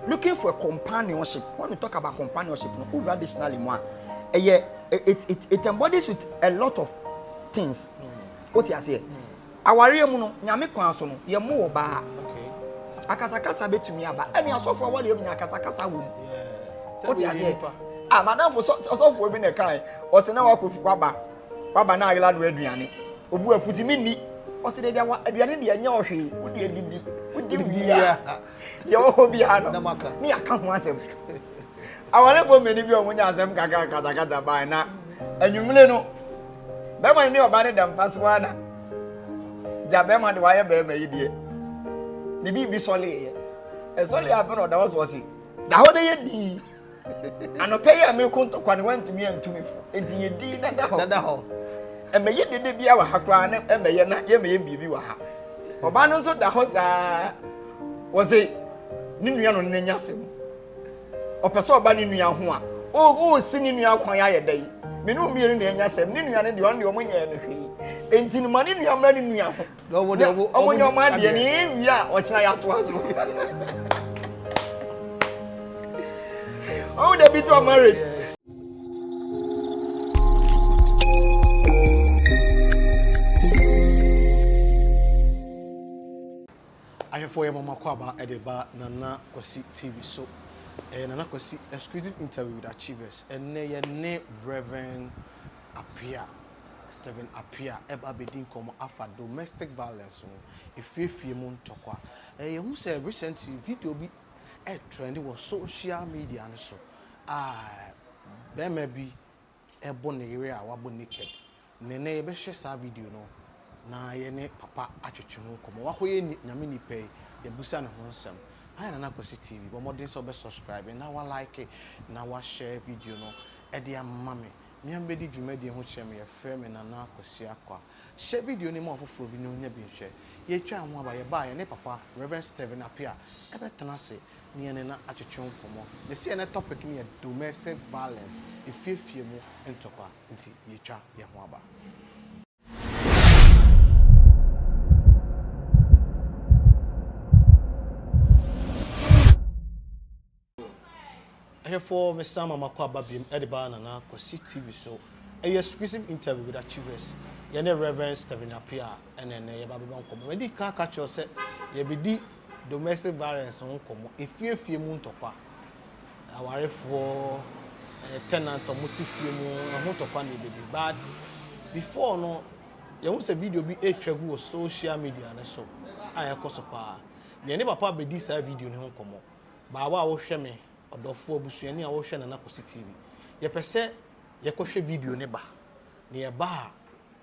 Looking for a companionship. When we talk about companionship no, wowura dictionary mu a, ɛyɛ it it it embodies with a lot of things. Wote aseɛ? Awareɛ mu no, Nyame kwan so no, yɛmmo ɔbaa. Akasakasa bɛtumi aba. Ɛne asɔfo awareɛ mu nya akasakasa wɔ mu. Wote aseɛ? Ah, madamfo ɔsɔfoɔ bi na ɛkae, ɔsɛ na wakɔ fi waba, waba na ayela no aduane. Obu afu si menni. Ɔsɛ dɛ biawa aduane deɛ ɛnyɛ ɔhwee, wode adidi, wodi wie a, deɛ ɛwɔ hɔ biara no, ne yɛaka ho asɛm. Awarefoɔ mmienu bi a wɔnya asɛm kakra kasakasa bae na anwummere no, bɛrima no ne ɔbaa no da mpa so ara na gya bɛrima de wayɛ bɛrima yi deɛ ne biribi sɔleeɛ. Ɛsɔleeɛ afei na ɔda hɔ so ɔse, da hɔ na yɛ dii. Anɔpa yi a meko ntɔkwa no wantumi antu me fo. Enti yɛ dii na da hɔ. Da hɔ. Ɛmɛyɛ dede bia wɔ ha koraa na ɛmɛyɛ na yɛmɛyɛ biribi wɔ ha. Ɔbaa no nso da hɔ saa. Wɔse ne nua no n'anya asɛm. Ɔpɛ sɛ ɔba ne nua ho a, ɔresi ne nua kwan ayɛ dɛ yi. Me ne mmienu na anya asɛm. Ne nua no deɛ ɔno deɛ ɔmo nyɛɛ no hwee. Enti no ma ne nua mmra ne nua ho. Ɔmo deɛ ɔmo ɔmo nyɛ ɔmo adeɛ ne yɛn a ɔkyena yɛatoa so. Ɔmo de bi to marriage. Ahwɛfoɔ yɛ mama kɔ aba de ba Nana Kwasi TV so. Ɛyɛ Nana Kwasi exclusive interview with Achievers. Ɛnnɛ yɛne Rev. Appiah, Stephen Appiah ɛreba abɛdi nkɔmmɔ afa domestic violence ho, efiefie mu ntɔkwa. Ɛɛ yɛhu sɛ recently video bi ɛretrend wɔ social media no so a bɛrima bi ɛrebɔ ne yere a wabɔ naked. Na ɛnnɛ yɛbɛhwɛ saa video no na yɛne papa atwetwe ho nkɔmmɔ. Wakɔyɛ Nyame nipa yi, yɛabusa ne ho nsɛm. Ayɛ Nana Kwasi TV, bɔ mmɔden sɛ wobɛ subscribe na wa like na wa share video no de ama me. Me a mebɛdi dwumadie ho kyerɛ me, yɛfrɛ me Nana Kwasi Akwa. Hyɛ video no ma ɔfoforɔ bi na ɔnya bi nhwɛ. Yɛtwaa ho aba, yɛbaa yɛne papa Rev. Stephen Appiah bɛtena ase ne yɛne no atwetwe nkɔmmɔ. Mese ɛnɛ topic no yɛ domestic violence, efiefie mu ntɔkwa. Nti yɛtwa yɛn ho aba. Ahwɛfoɔ mesan ma makɔ aba biom de ba Nana Kwasi TV so. Ɛyɛ exclusive interview with Achievers. Yɛne Rev. Stephen Appiah ɛna ɛnɛ yɛba abɛbɔ nkɔmmɔ. Madi kan aka kyerɛ wo sɛ yɛbɛdi domestic violence ho nkɔmmɔ, efie fie mu ntɔkwa, awarefoɔ, tenant a wɔte fie mu, ɛho ntɔkwa na yɛbɛdi. But before no, yɛhu sɛ video bi retwa gu wɔ social media no so a ɛkɔ so paa. Yɛne papa bɛdi saa video no ho nkɔmmɔ. Baawa a wohwɛ me, ɔdɔfoɔ, abusuani a wohwɛ Nana Kwasi TV, yɛpɛ sɛ yɛkɔhwɛ video no ba, na yɛba a,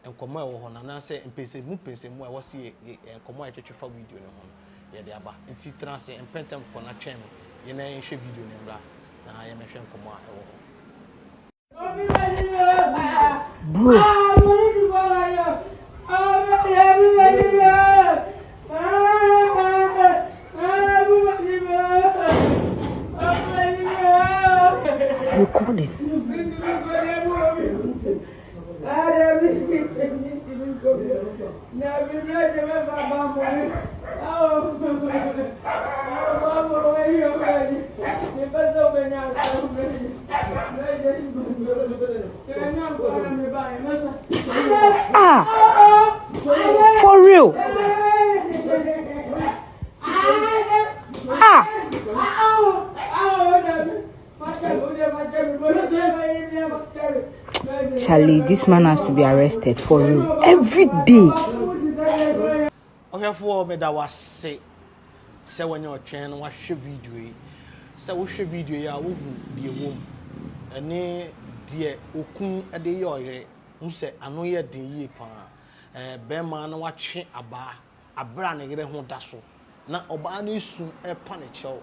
nkɔmmɔ a ɛwɔ hɔ no anaasɛ mpɛnsɛmu mpɛnsɛmu a ɛwɔ sɛ yɛ, yɛ, nkɔmmɔ a yɛtwetwe fa video no ho no, yɛde aba. Nti tena ase mpɛntɛm kɔ na twɛn me, yɛn na yɛnhwɛ video no mmra na yɛmmɛhwɛ nkɔmmɔ a ɛwɔ hɔ. Bro. Recording. Ah, for real. Ah. Charlie, this man has to be arrested for real. Every day. Ɔhwɛfoɔ meda wo ase sɛ wanya ɔtwɛn na wahwɛ video yi. Sɛ wohwɛ video yi a wohu deɛ ɛwɔ mu ɛne deɛ okun de yɛ ɔyere. Wohu sɛ ano yɛ den yie paa. Ɛɛ bɛrima na watwe abaa aberɛ a ne yere ho da so. Na ɔbaa no resu repa no kyɛw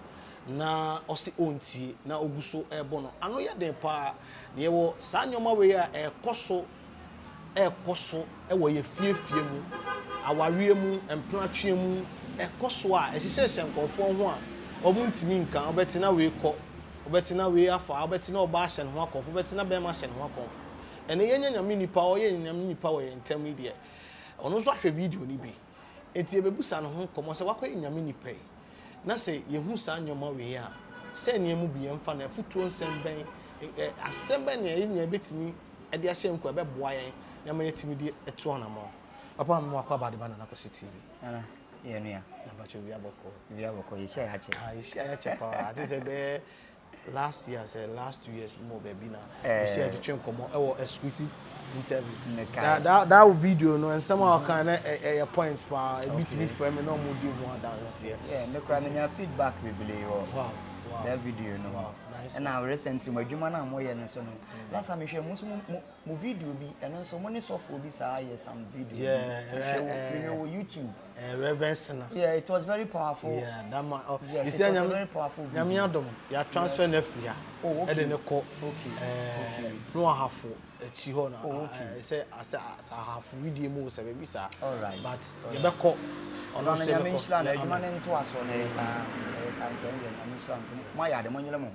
na ɔse ɔntie na ɔgu so rebɔ no. Ano yɛ den paa. Na yɛwɔ saa nneɛma wei a ɛrekɔ so ɛrekɔ so wɔ yɛn fie fie mu, awareɛ mu, mpenatweɛ mu, ɛkɔ so a ɛhyehyɛhyɛ nkurɔfoɔ ho a wɔntumi nka. Wobɛte na wei kɔ, wobɛte na wei afa, wobɛte na ɔbaa ahyɛ ne ho akɔmfo, wobɛte na bɛrima ahyɛ ne ho akɔmfo. Ɛnɛ yɛnyɛ Nyame nipa a ɔyɛ Nyame nipa wɔ yɛn ntam yi deɛ, ɔno nso ahwɛ video no bi. Enti yɛbɛbusa ne ho nkɔmmɔ sɛ wakɔyɛ Nyame nipa yi, na sɛ yɛhu saa nneɛma wei a, Sɛ nneɛma bi yɛmfa no afutuo nsɛm bɛn, asɛm bɛn na yɛn nyinaa bɛtumi de ahyɛ nkuran ɛbɛboa yɛn na ama yɛatumi de atu anammɔn. Papa mema wakɔ aba de ba Nana Kwasi TV. Nana, yɛ nua. Na mpakyɛ obi abɔkɔ. Obi abɔkɔ, yɛhyia yɛ akyɛ. Ah, yɛhyia yɛ akyɛ paa. Ate sɛ bɛyɛ last year sɛ last 2 years mu wɔ baabi na yɛhyia yɛtwetwe nkɔmmɔ ɛwɔ exclusive interview. That, that, that video no, nsɛm a ɔka na ɛyɛ point paa. Ebi tumi frɛ me na ɔmo di ho adanseɛ. Yeah, me kora menya feedback bebree wɔ that video no. Wow, nice. Ɛna recently mo adwuma no a moyɛ no so no, last time mehwɛ mo nso mo video bi, ɛno nso mo ne sɔfoɔ bi saa yɛ some video bi. Mehwɛ wɔ YouTube. Reverend Sina. Yeah, it was very powerful. Yeah, that man. Oh, yes, it was a very powerful video. Nyame adom, ya transfer na afiri ha. Oh, okay. Ɛde ne kɔ. Okay. No ahafo akyi hɔ na. Oh, okay. Sɛ asɛ sɛ ahafo widie mu sɛ baabi saa. All right. But yɛbɛkɔ. Ɔno nso Nyame nhyira no, adwuma ne ntoasoɔ no ɛyɛ saa, ɛyɛ saa nti ɛno deɛ Nyame nhyira no nti moayɛ ade, monyere mo ho.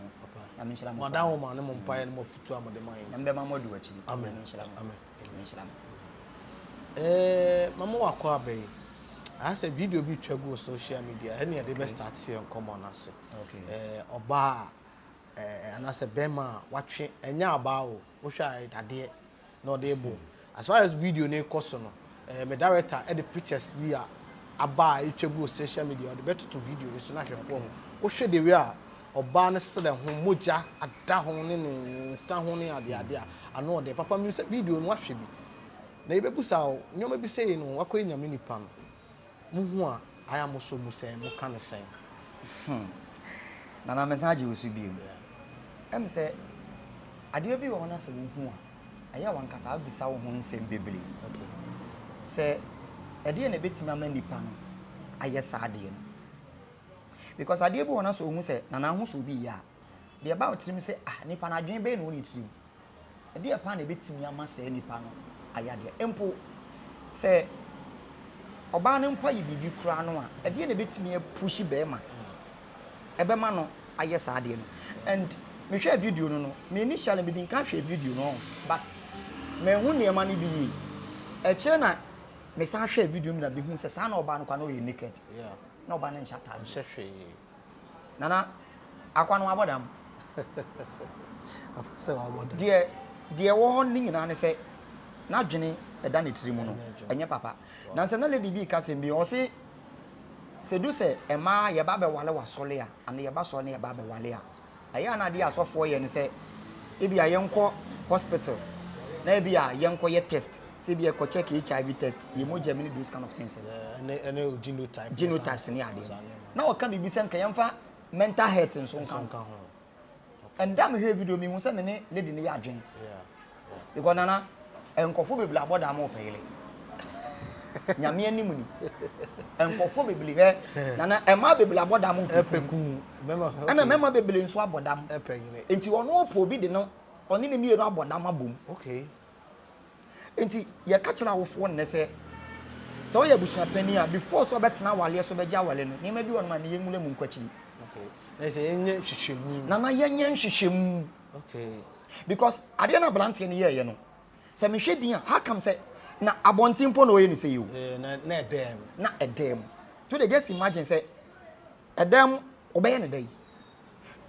Nyame nhyira mo. Mo adan wo ma ne mo mpaeɛ ne mo afutuo a mode ma yɛn. Nyame bɛma mo adu akyiri. Amen. Nyame nhyira mo. Amen. Nyame nhyira mo. Mama wakɔ aba yi. Ayɛ sɛ video bi twa gu social media ɛne yɛde bɛ start yɛn nkɔmmɔ no ase. Ɔbaa a anaasɛ bɛrima a watwe ɛnyɛ abaa o, wohwɛ a dadeɛ na ɔde bɔ. As far as video no kɔ so no, me director ɛde pictures bi a aba a ɛtwa gu social media ɔde bɛtoto video no so na ahwɛfoɔ ho. Wohwɛ de wei a ɔbaa no serɛ ho, mogya ada ho ne ne nsa ho ne adeade a ano ɔde. Papa mi sɛ video no wahwɛ bi. Na yɛbɛbusa wo, nneɛma bi sɛ yi no, wakɔyɛ Nyame nipa no, muhu a, ayɛ a mo so mu sɛn, mo ka no sɛn? Nana, mesan agye wo so bio. Sɛ adeɛ bi wɔ hɔ na sɛ wohu a, ɛyɛ a wankasa wobisa wo ho nsɛm bebree. Sɛ ɛdeɛ na ɛbɛtumi ama nipa no ayɛ saa adeɛ no. Because adeɛ bi wɔ hɔ na sɛ ohu sɛ Nana ho sɛ obi yɛ a, deɛ ɛba wo tirim sɛ, ah, nipa no adwene bɛyɛ na wɔ ne tirim. Ɛdeɛ paa na ɛbɛtumi ama saa nipa no ayɛ adeɛ. Mpo sɛ ɔbaa no mpo ayɛ biribi koraa no a, ɛdeɛ na ɛbɛtumi apushi bɛrima ɛbɛma no ayɛ saa adeɛ no. And mehwɛ video no, me initially mede nka hwɛ video no, but manhu nneɛma no bi yie. Ɛkyerɛ na mesan hwɛ video no na mehu sɛ saa na ɔbaa no kwa na ɔyɛ naked. Na ɔbaa no nhyɛ ataade. Nhyɛ hwee. Nana, akwa no wabɔ dam. Sɛ wabɔ dam. Deɛ ɛwɔ hɔ ne nyinaa ne sɛ n'adwene ɛda ne tiri mu no ɛnyɛ papa. Na sɛ na lady bi ka sɛm bi, ɔse sɛ du sɛ mmaa yɛba abɛwale w'asɔre a, ana yɛba sɔre na yɛba abɛwale a, ɛyɛ a na adeɛ asɔfoɔ yɛ ne sɛ ebi a yɛnkɔ hospital na ebi a yɛnkɔ yɛ test, sɛ ebi yɛkɔ check HIV test, yɛ mogya mu ne those kind of things. Ɛne genotype. Genotypes ne adeɛ. Na ɔka biribi sɛ nka yɛmfa mental health nso nka ho. Ɛnda mehwɛ video mi hu sɛ me ne lady no yɛ adwene. Because Nana, nkɔfo bebree abɔ dam ɔpɛ yere. Nyame anim ni. Nkɔfo bebree hwɛ Nana, mmaa bebree abɔ dam ɔpɛ kun. Ɛna mmarima bebree nso abɔ dam. Nti ɔno ɔpɛ obi de no, ɔne ne mmienu abɔ dam abom. Nti yɛka kyerɛ awofoɔ nnɛ sɛ sɛ woyɛ abusuapanin a, before sɛ ɔbɛtena awaleɛ so bɛgye awale no, nneɛma bi wɔ no ma ne yɛnwura mu nkɔ akyiri. Na sɛ yɛnyɛ nhwehwɛmu. Nana, yɛnyɛ nhwehwɛmu. Because adeɛ no aberanteɛ no yɛɛyɛ no, sɛ mehwɛ din a, how come sɛ na abɔnten mpo na ɔyɛ ne sɛ yi o? Na ɛdɛm. Na ɛdɛm. To de just imagine sɛ ɛdɛm mu ɔbɛyɛ ne dɛ.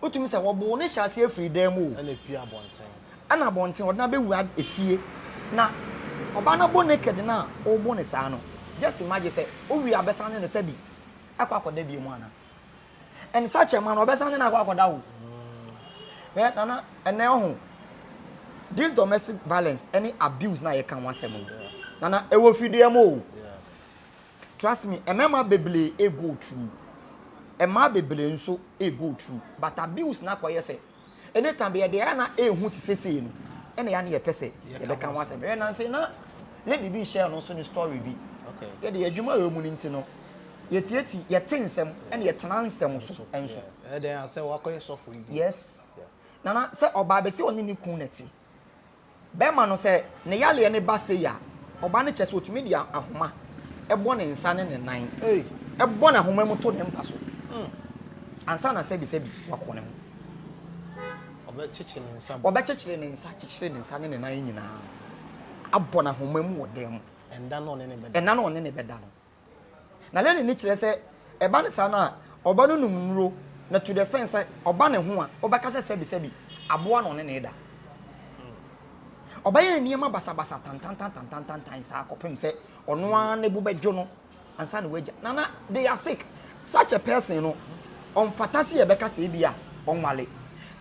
Wotumi sɛ wɔboo ne hyɛ aseɛ afiri dan mu o. Ɛna epie abɔnten. Ɛna abɔnten ɔde no abɛwura efie na ɔbaa no abɔ naked na ɔrebɔ ne saa no, just imagine sɛ owie abɛsan ne no sɛbi akɔ akɔda bie mu ana. And such a man ɔbɛsan ne no akɔ akɔda o. Ɛ Nana, ɛnɛ ɔho this domestic violence ɛne abuse na yɛka ho asɛm no, Nana, ɛwɔ fidua mu o. Trust me, mmarima bebree e go through, mmaa bebree nso e go through, but abuse na akɔyɛ sɛ anytime bɛyɛ deɛ ɛna ehu te sesei no, ɛna yɛn yɛpɛ sɛ yɛbɛka ho asɛm. Ɛyɛ nansi na lady bi share no nso ne story bi. Yɛde yɛ adwuma wɔ mu no nti no, yɛtieti yɛte nsɛm ɛna yɛtena nsɛm so nso. Ɛdɛn asɛ wakɔyɛ sɔfo yi bi. Yes. Nana, sɛ ɔbaa bɛsi ɔne ne kun na ti. Bɛrima no sɛ ne yaleɛ no ba sei a, ɔbaa no kyerɛ sɛ ɔtumi de ahoma bɔ ne nsa ne ne nan, bɔ no ahoma mu to ne mpa so ansa na sɛbisɛbi wakɔ ne ho. Ɔbɛkyekyere ne nsa. Ɔbɛkyekyere ne nsa, kyekyere ne nsa ne ne nan nyinaa, abɔ no ahoma mu wɔ dan mu. Ɛnda no ɔne ne bɛda. Ɛnda no ɔne ne bɛda no. Na lady no kyerɛ sɛ ɛba no saa no a, ɔba no nom nnuro. Na to the sense sɛ ɔba ne ho a, wobɛka sɛ sɛbisɛbi aboa na ɔne ne da. Ɔbɛyɛ ne nneɛma basabasa tantantantantantan saa kɔpem sɛ ɔno ara ne bo bɛdwo no ansa na wagya. Nana, they are sick. Such a person no, ɔmfata sɛ yɛbɛka sɛ ebi a ɔnwale.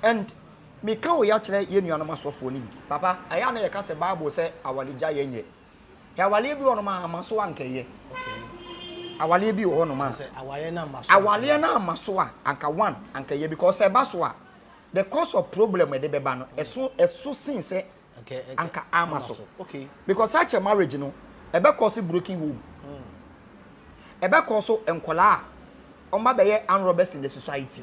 And meka wei akyerɛ yɛn nuanom asɔfoɔ no bi. Papa, ɛyɛ a na yɛka sɛ Bible sɛ awaregyaeɛ nyɛ. Awaleɛ bi wɔ hɔnom a ama so a anka ɛyɛ. Awaleɛ bi wɔ hɔnom a. Awaleɛ no ama so a anka one anka ɛyɛ because sɛ ɛba so a the cause of problem ɛde bɛba no ɛso ɛso sin sɛ anka ama so. Because such a marriage no ɛbɛ cause broken home. Ɛbɛ cause nkɔlaa a wɔn abɛyɛ armed robbers in the society.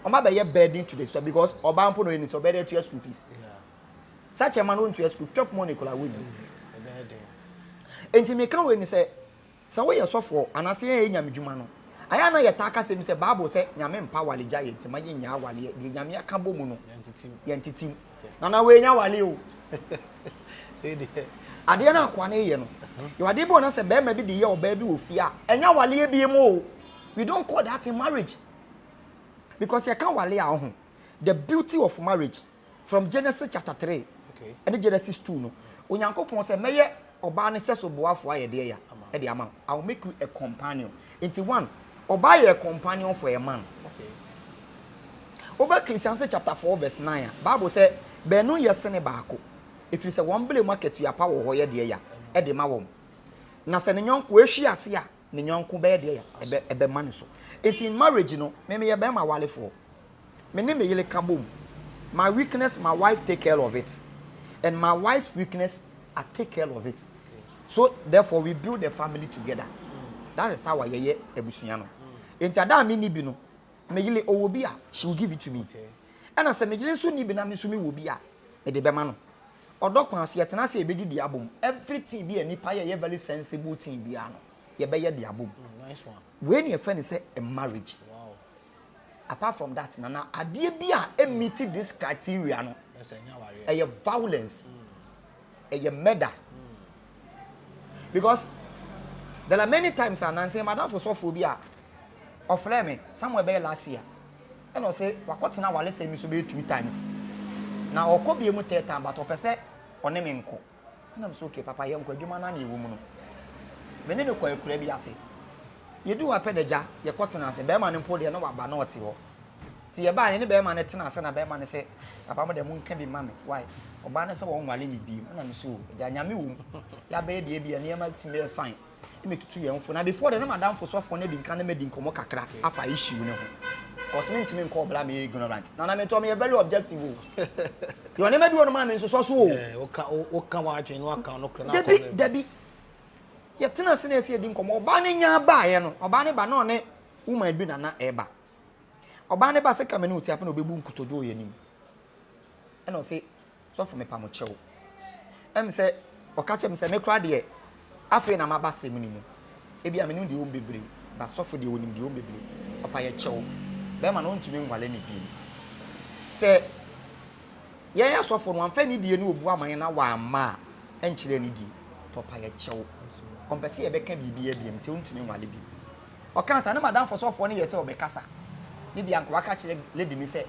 Wɔn abɛyɛ burden to the society because ɔbaa mpo na ɔyɛ ne sɛ ɔbɛyɛ dɛ tua school fees. Saa kyɛma no wontua sukuu chop money koraa wonni. Enti meka wei ne sɛ, sɛ woyɛ sɔfoɔ anaasɛ yɛn a yɛyɛ nyame dwuma no, ayɛ a na yɛtaa ka asɛm bi sɛ Bible sɛ nyame mpa awale gya yɛn nti ma yɛnnya awaleɛ, deɛ nyame aka bɔ mu no yɛntetem. Nana wei nyɛ awale o. Adeɛ no akoa no yɛ no, yɛwɔ adeɛ bi wɔ na sɛ bɛrima bi de yɛ ɔbaa bi wɔ fie a, ɛnyɛ awaleɛ biem o. We don't call that in marriage. Because yɛka awale a ɔho, the beauty of marriage From Genesis chapter 3 ɛne Genesis 2 no, Onyankopɔn sɛ mɛyɛ ɔbaa no sɛso boafo ayɛ deɛ ya ɛde ama wo. I will make you a companion. Nti one, ɔbaa yɛ a companion for a man. Wobɛ Ecclesiastes chapter 4 verse 9 a, Bible sɛ baanu yɛ sene baako, ɛfiri sɛ wɔn bere mu akatua pa wɔ hɔ yɛ deɛ ya ɛde ma wɔn. Na sɛ ne yɔnko ehwe ase a, ne yɔnko bɛyɛ deɛ ya ɛbɛ ɛbɛma ne so. Nti in marriage no, me meyɛ bɛrima walefoɔ. Me ne me yere ka bom. My weakness my wife take care of it and my wife's weakness I take care of it. So therefore we build a family together. That is how yɛyɛ abusua no. Nti ada a me ni bi no, me yere ɔwɔ bi a she will give it to me. Ɛna sɛ me yere nso ni bi na me nso me wɔ bi a, mede bɛma no. Ɔdɔ kwan so yɛtena ase a yɛbɛdidi abom. Everything bi a nipa yɛ yɛ very sensible thing biara no, yɛbɛyɛ de abom. Wei na yɛfrɛ no sɛ a marriage. Apart from that nana adeɛ bi a ɛmiti this criteria no ɛyɛ violence ɛyɛ murder because there are many times a nansa madamfo sɔfoɔ bi a ɔfrɛ me somewhere bɛyɛ last year ɛna ɔsɛ wakɔtena awalesɛm bi so bɛyɛ two times na ɔkɔ bie mu third time but ɔpɛ sɛ ɔne me nkɔ. Ɛna me sɛ okay papa yɛnkɔ adwuma no a na yɛwɔ mu no. Me ne no kɔ akura bi ase. Yɛduu hɔ pɛ na agya yɛkɔ tena ase. Bɛrima no mpo deɛ na waba na ɔte hɔ. Nti yɛbaa ne ne bɛrima no tena ase na bɛrima no sɛ papa mo deɛ monka bi ma me. Why? Ɔbaa no sɛ wɔnwale me bio. Ɛna me sɛ o agya nyame wɔ mu. Yɛabɛyɛ deɛ bi a nneɛma tumi yɛ fine. na metutu yɛn fo. Na before then na m'adamfo sɔfoɔ no adi nkan ne me adi nkɔmmɔ kakra afa issue no ho. Cause mentumi nkɔ ɔbra meyɛ ignorant. Na na metɔ meyɛ very objective o. Yɛ nneɛma bi wɔ no maa me nsosɔ so o. Yeah, woka woka w'adwene na waka no korɛ na akɔ Dabi dabi. Yɛtena ase na yɛsɛ yɛdi nkɔmmɔ. Ɔbaa no nya baeɛ no, ɔbaa no ba na ɔne woman bi na na ɛreba. Ɔbaa no ba sɛ ka me ne wo ti apɛ na ɔbɛbu nkotodwe wɔ yɛn anim. Ɛna ɔse Sɔfo mepa mo kyɛw. Ɛm sɛ ɔka kyerɛ me sɛ me koraa deɛ afei na maba asɛm no mu. Ebia menim deɛ ɛwɔ mu bebree but sɔfo deɛ ɔnim deɛ ɛwɔ mu bebree. Ɔpa yɛ kyɛw. Bɛrima no ɔntumi nwale no bio. Sɛ yɛn asɔfo no wamfa anidie ne obu ama yɛn na wamma a, ɛnkyerɛ anidie. Nti ɔpa yɛ kyɛw. Ɔmpɛ sɛ yɛbɛka biribiara bio nti ɔntumi nwale bio. Ɔkaa saa na m'adamfo sɔfoɔ no yɛɛ sɛ ɔbɛkasa. Ebia anka waka akyerɛ lady no sɛ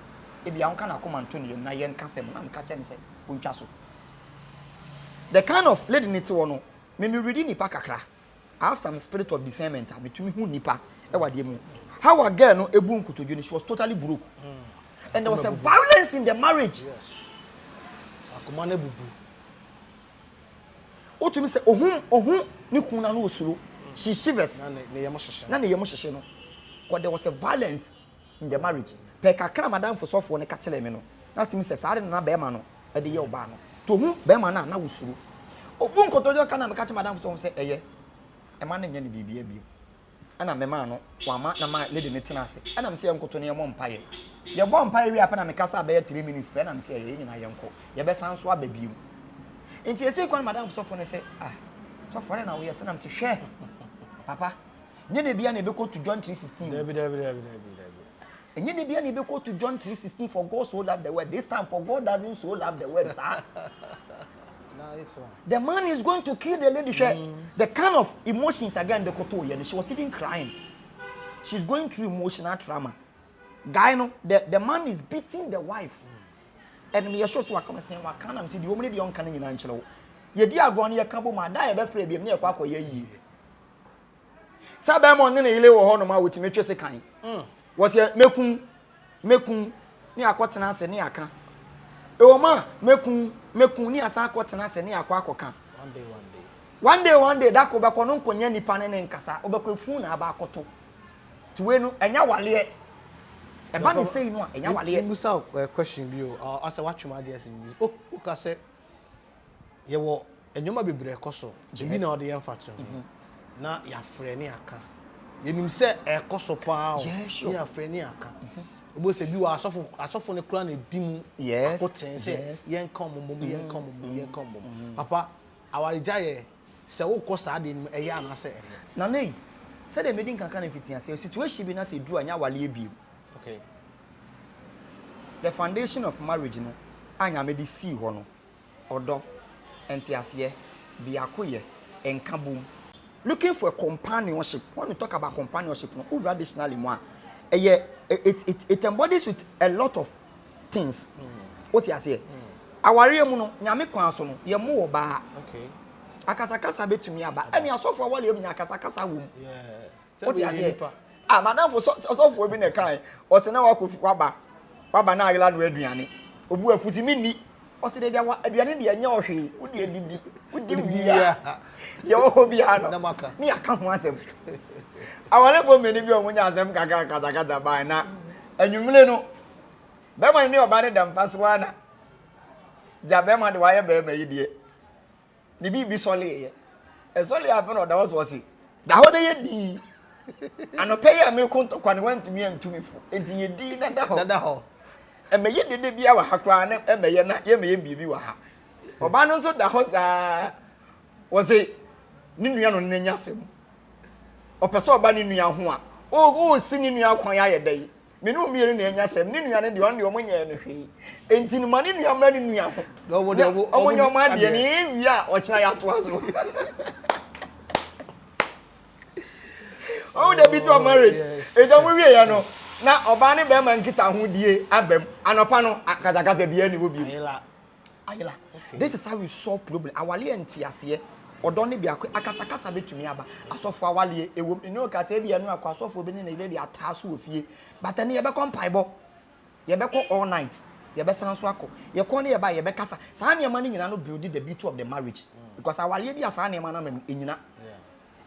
ebia ɔnka n'akoma nto ne yam na yɛnka asɛm no, na meka kyerɛ no sɛ ɔntwa so. The kind of lady no te hɔ no, me me readi nnipa kakra. I have some spirit of discernment a metumi hu nnipa wɔ adeɛ mu. How a girl no ebu nkotodwe no, she was totally broke. And there was a violence in the marriage. Yes. Akoma no abubu. Wotumi sɛ ohun ohun ne kun na no osuro. She shivers. Na ne yam hyehye no. Na ne yam hyehye no. Cause there was a violence in the marriage. Pɛ kakra a madamfo sɔfoɔ no ka kyerɛɛ me no, na wotumi sɛ saa ade na na bɛrima no de yɛ ɔbaa no. Nti ohun bɛrima no a na wosuro. Obu nkotodwe ka na meka kyerɛ madamfo sɔfoɔ sɛ ɛyɛ, ɛma no nyɛ no biribiara bio. Ɛna memaa no, wamma na ma lady no tena ase. Ɛna mese yɛnkoto na yɛmmɔ mpaeɛ. Yɛbɔɔ mpaeɛ wieɛ pɛ na mekasaa bɛyɛ 3 minutes pɛ ɛna mese ɛyɛ yɛn nyinaa yɛnkɔ. Yɛbɛsan nso aba bio. Nti ɛsei kwan madamfo sɔfo no sɛ ah sɔfo adɛn na woyɛ sɛ na mese hwɛ papa nyɛ da bia na ɛbɛkɔ to John 3:16. Dabi dabi dabi dabi dabi. Ɛnyɛ da bia na ɛbɛkɔ to John 3:16 for God so loved the world. This time for God doesn't so love the world saa. Nice one. The man is going to kill the lady. Hwɛ the kind of emotions again de koto yɛ no. She was even crying. She's going through emotional trauma. Guy no, the the man is beating the wife. And meyɛ sure so waka me sɛ waka na mese deɛ ɔmu ne deɛ ɔnka no nyinaa nkyerɛ wo. Yɛdi agorɔ no yɛka bom a da a yɛbɛfrɛ biam ne yɛkɔ akɔyɛ yie. Sɛ bɛrima ɔne ne yere wɔ hɔ nom a wɔtumi twe sekan. Wɔsɛ mɛkum mɛkum ne akɔtena ase ne aka. Ɛwɔ mu a mɛkum mɛkum ne asan akɔtena ase ne akɔ akɔka. One day, one day. One day one day da ko bɛkɔ no nkɔnya nipa ne ne nkasa wobɛkɔ efun na aba akɔto. Nti wei no ɛnyɛ awaleɛ. Ɛba ne sei no a ɛnyɛ awaleɛ. Mebisa wo question bi o, asɛ woatwe m'adwene asi biribi so. Oh, woka sɛ yɛwɔ nneɛma bebree ɛkɔ so, ebi na wɔde yɛ mfatoho yi, na yɛafrɛ ne aka. Yɛnim sɛ ɛkɔ so paa o, ne yɛafrɛ ne aka. Wobɛhu sɛ bi wɔ asɔfo, asɔfo no koraa na ɛdi mu akoten sɛ yɛnka wɔn mmom, yɛnka wɔn mmom, yɛnka wɔn mmom. Papa, awaregyaeɛ, sɛ wokɔ saa adeɛ no mu, ɛyɛ anaasɛ ɛnyɛ? Nana ei, sɛdeɛ medi nkan ka no mfitiaseɛ, situation bi na sɛ ɛduru a ɛnyɛ awaleɛ bio. Okay. The foundation of marriage no a Nyame de sii hɔ no, ɔdɔ, nteaseɛ, biakoyɛ, nkabom. Looking for a companionship, when we talk about companionship no, wowura dictionary mu a, ɛyɛ, it, it, it embodies with a lot of things. Wote aseɛ? Awareɛ mu no, Nyame kwan so no, yɛmmo ɔbaa. Okay. Akasakasa bɛtumi aba. Ɛne asɔfo awareɛ mu nya akasakasa wɔ mu. Yeah. Wote aseɛ? Ah, madamfo sɔfoɔ bi na ɛkae. Ɔse na wakɔ waba. Waba na ayela no aduane. Obu afu si menni. Ɔse da bia aduane deɛ ɛnyɛ ɔhwee. Wo deɛ didi. Wodi wie a. Deɛ ɛwɔ hɔ biara no. Ne yɛaka ho asɛm. Awarefoɔ mmienu bi a wɔnya asɛm kakra kasakasa bae na anwummere no bɛrima no ne ɔbaa no da mpa so ara na gya bɛrima de wayɛ bɛrima yi deɛ ne biribi sɔleeɛ. Ɛsɔleeɛ afei na ɔda hɔ so ɔse da hɔ na yɛ dii. Anɔpɛ yi a meko ntɔkwa no wantumi antu me fo. Enti yɛ dii na da hɔ. Da hɔ. Ɛmɛyɛ dede biara wɔ ha koraa na ɛmɛyɛ na yɛmɛyɛ biribi wɔ ha. Ɔbaa no nso da hɔ saa. Wɔse ne nua no ne n'anya asɛm. Ɔpɛ sɛ ɔba ne nua ho a, ɔresi ne nua kwan ayɛ dɛ yi. Me ne wo mmienu na anya asɛm. Ne nua no deɛ, ɔno deɛ ɔmo nyɛɛ no hwee. Enti no ma ne nua mmra ne nua ho. Na ɔmo deɛ ɔmo ɔmo nyɛ ɔmo adeɛ na yɛn wie a ɔkyena yɛatoa so. Ɔmo de bi to marriage. Eti ɔmo wie yɛ no na ɔbaa ne bɛrima nkita ho die abam. Anɔpa no akasakasa biara ni hɔ bio. Ayela. Ayela. This is how we solve problem. Awale yɛ nteaseɛ. Ɔdɔ ne biako. Akasakasa bɛtumi aba. Asɔfo awaleɛ ɛwom. Ɛne ɔkasa ebi ɛno akɔ asɔfo bi ne ne yere de ataa so wɔ fie. But ɛne yɛbɛkɔ mpaebɔ. Yɛbɛkɔ all night. Yɛbɛsan so akɔ. Yɛkɔ ne yɛba yɛbɛkasa. Saa nneɛma no nyinaa no build the beauty of the marriage. Because awaleɛ bi a saa nneɛma no ama mu ɛnyina.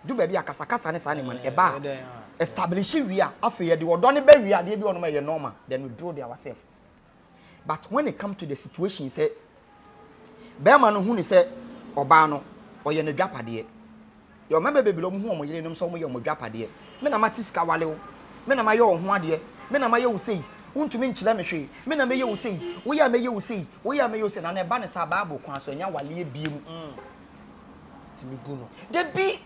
Du baabi a kasakasa ne saa nneɛma no ɛba a establish wie a afei yɛde ɔdɔ no bɛ wie adeɛ bi wɔ nom ɛyɛ normal. Then we build ourselves. But when it come to the situation sɛ bɛrima no hu ne sɛ ɔbaa no ɔyɛ n'adwapadeɛ. Yɛ mmarima bebree wɔn hu wɔn yerenom sɛ wɔn yɛ wɔn adwapadeɛ. Me na mate sika wale wo. Me na mayɛ wo ho adeɛ. Me na mayɛ wo sei. Wontumi nkyerɛ me hwee. Me na mɛyɛ wo sei. Woyɛ a mɛyɛ wo sei. Woyɛ a mɛyɛ wo sei. Na na ɛba ne saa Bible kwan so ɛnyɛ awaleɛ biem. Tumi gu no. Dabi.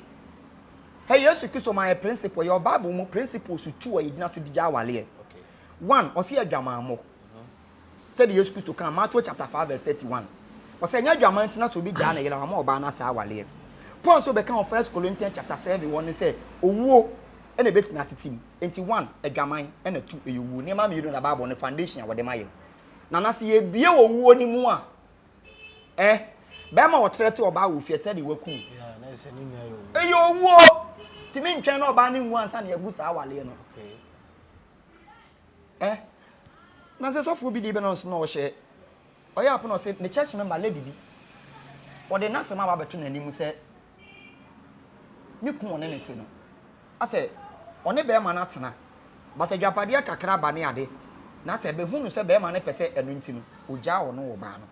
Hɛ Yesu Kristo ma yɛ principle. Yɛ Bible mu principles tu a yɛgyina so de gya awaleɛ. Okay. One, ɔse adwamammɔ. Sɛdeɛ Yesu Kristo kaa Matthew chapter 5 verse 31. Ɔsɛ ɛnyɛ adwaman nti na sɛ obi gyaa ne yere a wama ɔbaa no asa awaleɛ. Paul nso bɛka wɔ First Corinthians chapter 7 hɔ ne sɛ owuo ɛna ɛbɛtumi atete mu. Nti one, adwaman ɛna two, ɛyɛ owuo. Nneɛma mmienu na Bible no foundation a wɔde ma yɛn. Na na sɛ yɛbie owuo no mu a, eh, bɛrima ɔtrɛ te ɔbaa wɔ fie ɛte sɛ deɛ waku. Ɛyɛ owuo. Tumi ntwɛn na ɔbaa no nwu ansa na yɛagu saa awaleɛ no. Okay. Eh, na sɛ sɔfoɔ bi de bɛ no nso na ɔhyɛ ɔyɛ apo na ɔsɛ ne church member lady bi ɔde n'asɛm aba abɛto n'anim sɛ ne kun ɔne ne te no asɛ ɔne bɛrima no atena but adwapadeɛ kakra ba ne ade na sɛ bɛhu no sɛ bɛrima no pɛ sɛ ɛno nti no ɔgyaa ɔno ɔbaa no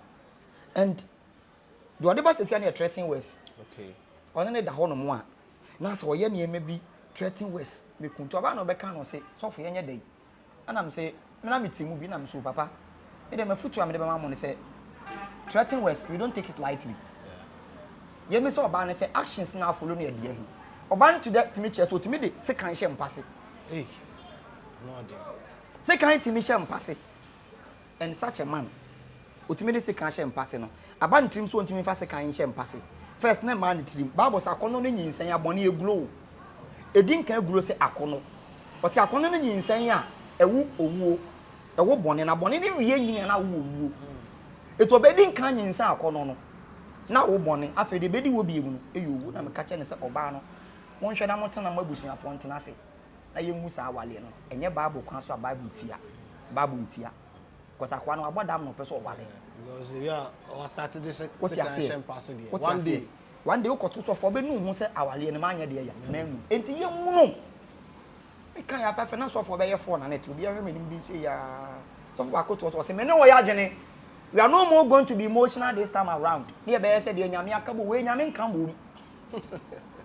and deɛ ɔde ba sɛsia no yɛ threatening words ɔne ne da hɔ nom a na sɛ ɔyɛ nneɛma bi threatening words meku nti ɔbaa na ɔbɛka no ɔse sɔfo yɛnyɛ dɛn ɛna me se me na mete mu bi na me so papa me deɛ mafutu a mede bɛma mo ne sɛ threatening words we don't take it lightly yɛmi sɛ ɔbaa no sɛ actions na afolo no ɛdeɛ ahi ɔbaa no to dɛ tumi kyerɛ sɛ ɔtumi de sekan hyɛ mpase sekan tumi hyɛ mpase And such a man, otumi de sekan hyɛ mpase no, aba ne tirim sɛ ontumi mfa sekan nhyɛ mpase. First, na ɛmaa ne tirim. Bible sɛ akɔnnɔ no nyinsɛn a, bɔne agulo o. Edi nkan agulo sɛ akɔnnɔ. Ɔsɛ akɔnnɔ no nyinsɛn a, Ɛwo owuo. Ɛwo bɔne. Na bɔne no wie nyini a na awo owuo. Enti ɔbɛdi nkan anyinsɛn akɔnnɔ no, na awo bɔne. Afei deɛ ɛbɛdi hɔ bio no yɛ owuo. Na meka kyerɛ no sɛ, Ɔbaa no, monhwɛ na montena mo abusuafoɔ ntena ase na yɛngu saa awaleɛ no. Ɛnyɛ Bible kwan so a Bible tia. Bible ntia. Because akoa no wabɔ dam na ɔpɛ sɛ ɔwale. Because ebi a ɔstart de Wote sekan aseɛ? hyɛ mpa ase deɛ, Wote one aseɛ? day. One day wokɔto sɔfoɔ a, wobɛnu wo ho sɛ awaleɛ no manyɛ deɛ ya, mangu. Enti yɛnhunu. Meka yɛ apɛfɛ na sɔfoɔ bɛyɛ fɔɔ na net obiara hwɛ m'anim de nsuo yaa. Sɔfo baako toɔ so ɔse me ne wo yɛ adwene. We are no more going to be emotional this time around. Ne yɛbɛyɛ sɛ deɛ Nyame aka bom wei Nyame nka bom.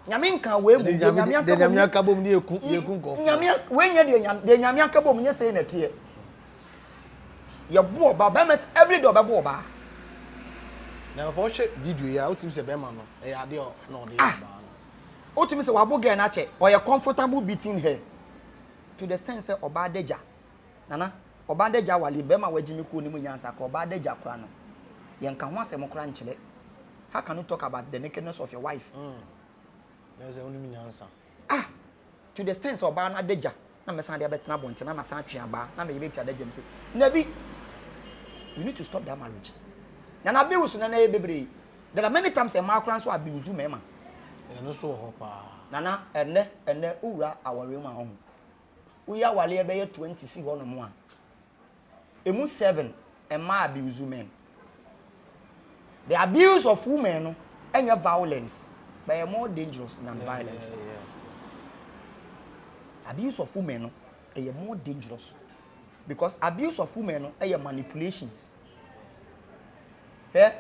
Nyame nka wei bom deɛ Nyame aka bom. Nyame aka bom ne yɛku yɛku nkɔfoɔ. Nyame wei nyɛ deɛ Nyame deɛ Nyame aka bom nyɛ sei na ɛteɛ. Yɛbo ɔbaa bɛrima every day ɔbɛbo ɔbaa. Na papa wohwɛ video yi a wotumi sɛ bɛrima no ɛyɛ adeɛ na ɔde yɛ Ah! ɔbaa no. Wotumi sɛ wabo girl no akyɛ, ɔyɛ comfortable beating her to the extent sɛ ɔbaa adagya, Nana, ɔbaa adagya awale bɛrima a wagye me kɔɔ ne mu nyansa koraa, ɔbaa adagya koraa no, yɛnka ho asɛm koraa nkyerɛ. How can you talk about the nakedness of your wife? Mm. Na sɛ wonim nyansa. Ah! To the extent sɛ ɔbaa no adagya na mɛsan de abɛtena abɔnten na masan atwe abaa na me yere te adagya mu sɛ, Nabi! You need to stop that marriage. Nana abuse no na ɛyɛ bebree. There are many times mmaa koraa nso abuse mmarima. Ɛno nso wɔ hɔ paa. Nana, ɛnnɛ, ɛnnɛ wowura awareɛ mu a ɔho. Woyi awareɛ bɛyɛ 20 si hɔ nom a, emu 7 mmaa abuse men. The abuse of women no ɛnyɛ violence, but ɛyɛ more dangerous than violence. Abuse of women no ɛyɛ more dangerous because abuse of women no ɛyɛ manipulations. Hwɛ,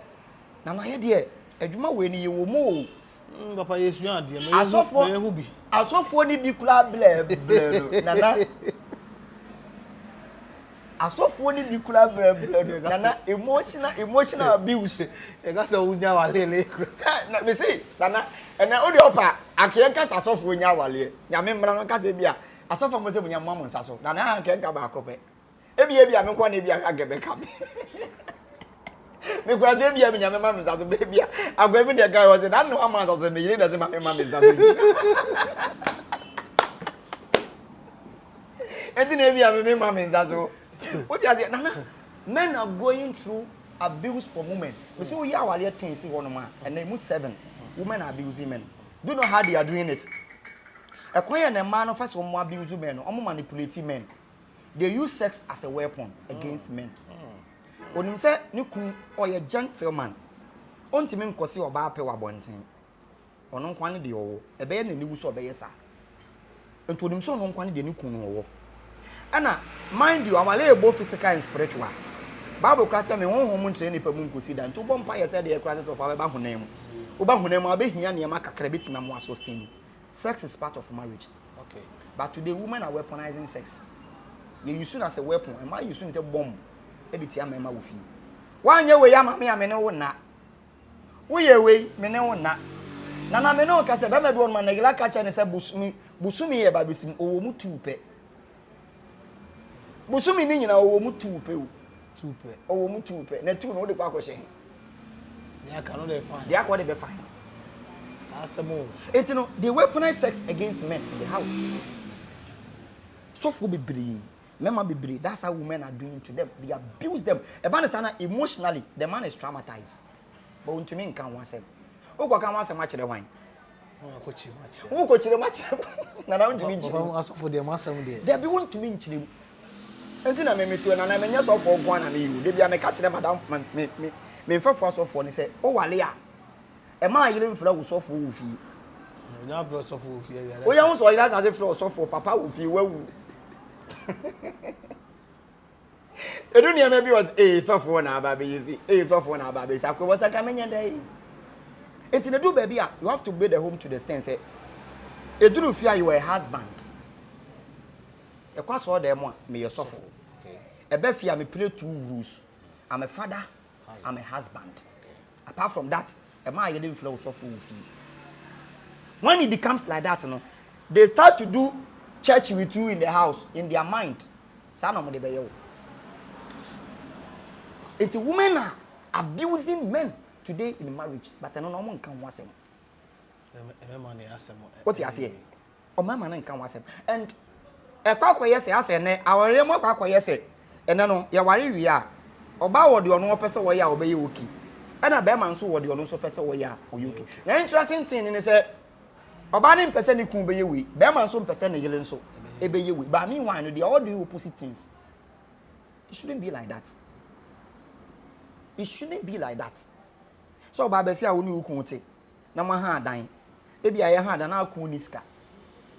Nana yɛ deɛ adwuma wei no yɛwɔ mu o. Mm, papa yɛsua adeɛ, ma Asɔfoɔ, yɛhu bi. asɔfoɔ no bi koraa blɛ blɛ no, Nana. Asɔfoɔ no bi koraa blɛ blɛ no, Nana. Emotional, emotional abuse. Yɛka sɛ wonya awaleɛ ne kura. Na me se, Nana, ɛnɛ wo deɛ ɔpa, anka yɛnka sɛ asɔfoɔ nya awaleɛ. Nyame mmara no nka sɛ bi a, asɔfoɔ mo sɛ mo nya mo mo nsa so. Nana, anka yɛnka baako pɛ. Ebia ebia me nkoa na ebia anka bɛka me. Me kura sɛ ebia me nyame ma me nsa so baabi a akwa bi deɛ kan wɔ sɛ na no ama nsa so me yere na sɛ ma me ma me nsa so nti. Enti na ebia me me ma me nsa so. Wote aseɛ nana men are going through abuse from women. Me sɛ woyi awareɛ ten si hɔnom a ɛnna emu seven women are abusing men. Do you know how they are doing it? Ɛkwan yɛ na mmaa no fa so wɔn abuse men no, wɔn manipulate men. They use sex as a weapon against men. Onim sɛ ne kun ɔyɛ gentleman. Ɔntumi nkɔsi ɔbaa pɛ wɔ abɔnten. Ɔno nkoa ne deɛ ɔwɔ. Ɛbɛyɛ n'aniwu sɛ ɔbɛyɛ saa. Nti onim sɛ ɔno nkoa ne deɛ ne kun no ɔwɔ. Ɛna mind you, aware yɛ both physical and spiritual. Bible koraa sɛ me honhom nkyerɛ nipa mu nkosi da. Nti wobɔ mpa yɛ sɛ deɛ koraa sɛ tɔfa bɛba honam mu. Woba honam mu a wobɛhia nneɛma kakra bɛtumi amoa sustain you. Sex is part of marriage. Okay. But today women are weaponizing sex. Yɛ use no as a weapon. Mmaa use no sɛ bomb de tia mmarima wɔ fie. Woanyɛ wei ama me a me ne wo nna. Woyɛ wei me ne wo nna. Nana me ne wo ka sɛ bɛrima bi wɔ no ma Nagila ka kyerɛ ne sɛ bosome bosome yɛ ba bɛsim ɔwɔ mu tuu pɛ. Bosome ne nyinaa ɔwɔ mu tuu pɛ o. Tuu pɛ. Ɔwɔ mu tuu pɛ. Na tuu no wode kɔ akɔhyɛ he? Deɛ aka no de fine. Deɛ aka ɔde bɛfa he? Asɛm o. Enti no, they weaponize sex against men in the house. Sɔfoɔ bebree, mmarima bebree, that's how women are doing to them. They abuse them. Ɛba ne saa na emotionally, the man is traumatized. But ontumi nka ho asɛm. Wokɔka ho asɛm akyerɛ hwan? Wokɔkyerɛ mu akyerɛ nana wontumi nkyerɛ mu. Asɔfo deɛ mo asɛm deɛ. Dabi wontumi nkyerɛ mu. Nti na me mete nana menyɛ sɔfoɔ nko ara na meyɛ o. Dabi a meka kyerɛ madam me me me mfɛfoɔ asɔfoɔ ne sɛ wowale a ɛma ayere mfrɛ wo sɔfoɔ wɔ fie. Onya frɛ sɔfoɔ wɔ fie. Woyɛ ho sɛ ɔyere asase frɛ ɔsɔfoɔ papa wɔ fie wawu. Edu nneɛma bi wɔ sɛ ee sɔfoɔ na aba abɛyɛ si ee sɔfoɔ na aba abɛyɛ si akɔbɔ sɛ nka menyɛ dɛ yi. Nti na edu baabi a you have to build a home to the extent sɛ eduru fie a you are a husband. Ɛkɔ asɔre dan mu a meyɛ sɔfo. Ɛbɛ fie a me play two roles. I'm a father, I'm a husband. Apart from that, ɛma ayɛde mfrɛ wo sɔfo wɔ fie. When it becomes like that no, they start to do church with you in the house in their mind. Saa na wɔde bɛyɛ wo. Nti women are abusing men today in marriage, but ɛno na wɔn nka ho asɛm. Mmarima na asɛm. Wote aseɛ? Ɔmarima no nka ho asɛm. And Ɛkɔ akɔyɛ sɛ asɛ ɛnɛ awareɛ mu akɔ akɔyɛ sɛ ɛnɛ no yɛware wie a ɔbaa wɔ deɛ ɔno ɔpɛ sɛ ɔyɛ a ɔbɛyɛ okay ɛna bɛrima nso wɔ deɛ ɔno nso pɛ sɛ ɔyɛ a ɔyɛ okay. Na interesting thing ne sɛ ɔbaa no mpɛ sɛ ne kun bɛyɛ wei, bɛrima nso mpɛ sɛ ne yere nso ɛbɛyɛ wei. But meanwhile no they are all doing opposite things. It shouldn't be like that. It shouldn't be like that. Sɛ ɔbaa bɛsi a wo ne wo kun te na moaha adan. Ebia yɛha adan na akun ni sika.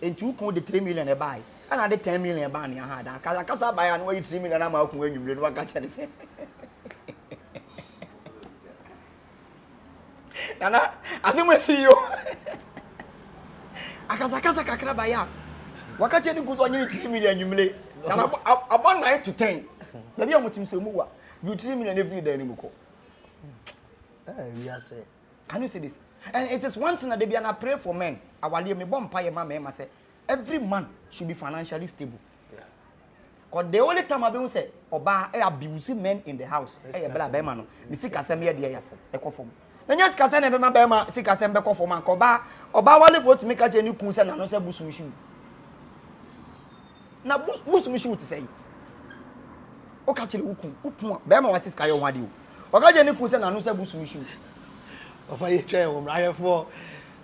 Enti wo kun de 3 million ɛbae. Ɛna ade 10 million ɛbaa ne aha adan. Kasa kasa bae a na wayi 3 million ama akun anwummere na waka kyerɛ ne sɛ. Nana, asɛm asi yi o. Akasakasa kakra bae a waka kyerɛ ne kun sɛ ɔnye ne 3 million anwummere. Nana abɔ 9 to 10. Baabi a wɔte sɛ mu wa. Yi 3 million efiri dan no mu kɔ. Eh, wiase. Can you see this? And it is one thing that they be and I pray for men. Awalie me bɔ mpaeɛ ma mmarima sɛ every man should be financially stable. Cause the only time abehu sɛ ɔbaa ɛ abuse men in the house ɛyɛ bɛrɛ a bɛrima no ne sikasɛm yɛ deɛ yɛ ɛkɔ fam. Na nyɛ sikasɛm na ɛbɛma bɛrima sikasɛm bɛkɔ fam anka ɔbaa ɔbaa walefoɔ tumi ka kyerɛ ne kun sɛ n'ano sɛ busum hyiw. Na busum hyiw te sɛ yi. Woka kyerɛ wo kun, wo kun a bɛrima wate sika yɛ ho adeɛ o. Ɔka kyerɛ ne kun sɛ n'ano sɛ busum hyiw. Papa yɛ twɛn wɔ mmara ahwɛfoɔ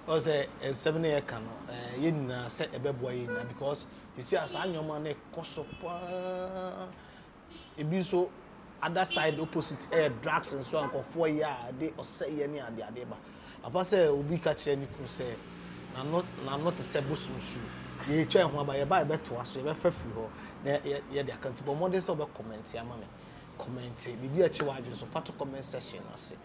ɔsɛ nsɛm no yɛ ka no yɛ nyinaa sɛ ɛbɛboa yɛ nyinaa because sisi a saa nneɛma no kɔ so paa ebi nso other side opposite ɛyɛ drugs nso a nkɔfoɔ yɛ a de ɔsɛyɛ ne ade ade ba papa sɛ obi ka kyerɛ ne kun sɛ n'ano n'ano te sɛ bosom su yɛtwa ɛho aba yɛba yɛbɛtoa so yɛbɛfa firi hɔ na yɛde aka nti bɔ mmɔden sɛ wobɛ comment ama me comment biribi a akyi wɔ adwene so fa to comment section ase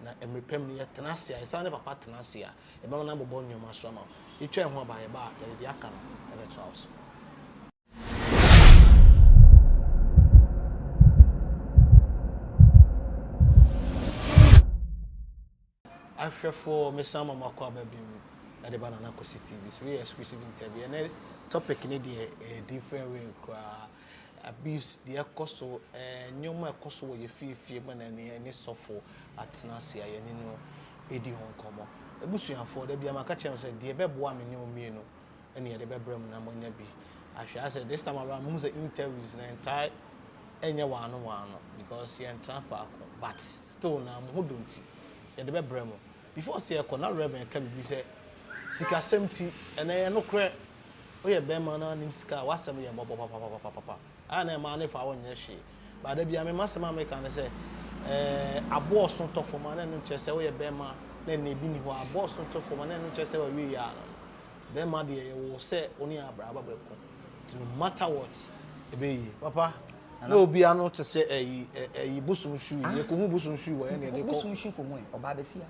na mmerɛ pɛm no yɛtena ase a yɛsan ne papa tena ase a yɛbɛma no abobɔ nneɛma so ama wo yɛtwa ɛho aba yɛba a yɛde deɛ aka no ɛbɛtoa wo so. Ahwɛfoɔ mesan ma mo akɔ aba bi mu ɛde ba Nana Kwasi TV so. Wei yɛ exclusive interview. Ɛnɛ topic ne deɛ ɛyɛ different way koraa. Abuse deɛ ɛkɔ so, ɛɛ nneɛma ɛkɔ so wɔ yɛ fiefie mu na ne ɛne sɔfo atena ase a yɛne no edi ho nkɔmmɔ. Abusuafoɔ da bi ama ka kyerɛ mo sɛ deɛ ɛbɛboa me ne wo mmienu ɛne yɛde bɛbrɛ mu na moanya bi ahwɛ. Asɛ this time around mo sɛ interviews na ɛntaa ɛnyɛ waano waano because yɛntena faako, but still na mo ho dɔ nti yɛde bɛbrɛ mo. Before sɛ yɛkɔ na Reverend ka biribi sɛ sikasɛm ti ɛnɛ yɛ nokorɛ woyɛ bɛrima na nim sika a w'asɛm yɛ mmɔbɔ papapapapapa a na ɛmaa ne fa wonyɛ hwee baada bia me masɛm a meka ne sɛ ɛɛ aboɔ ɔso tɔ fam a na ɛno nkyerɛ sɛ woyɛ bɛrima na ɛnɛ ebi ni hɔ aboɔ ɔso tɔ fam a na ɛno nkyerɛ sɛ wawie yɛ ano no bɛrima deɛ yɛwɔ sɛ wo ne abraba bɛko nti no matter what ɛbɛyɛ yie papa na obi ano te sɛ ɛyi ɛyi bosom su yi yɛkɔhu bosom su wɔ ɛna yɛde kɔ Bosom hyiw kɔ hu ɛ ɔbaa bɛsia.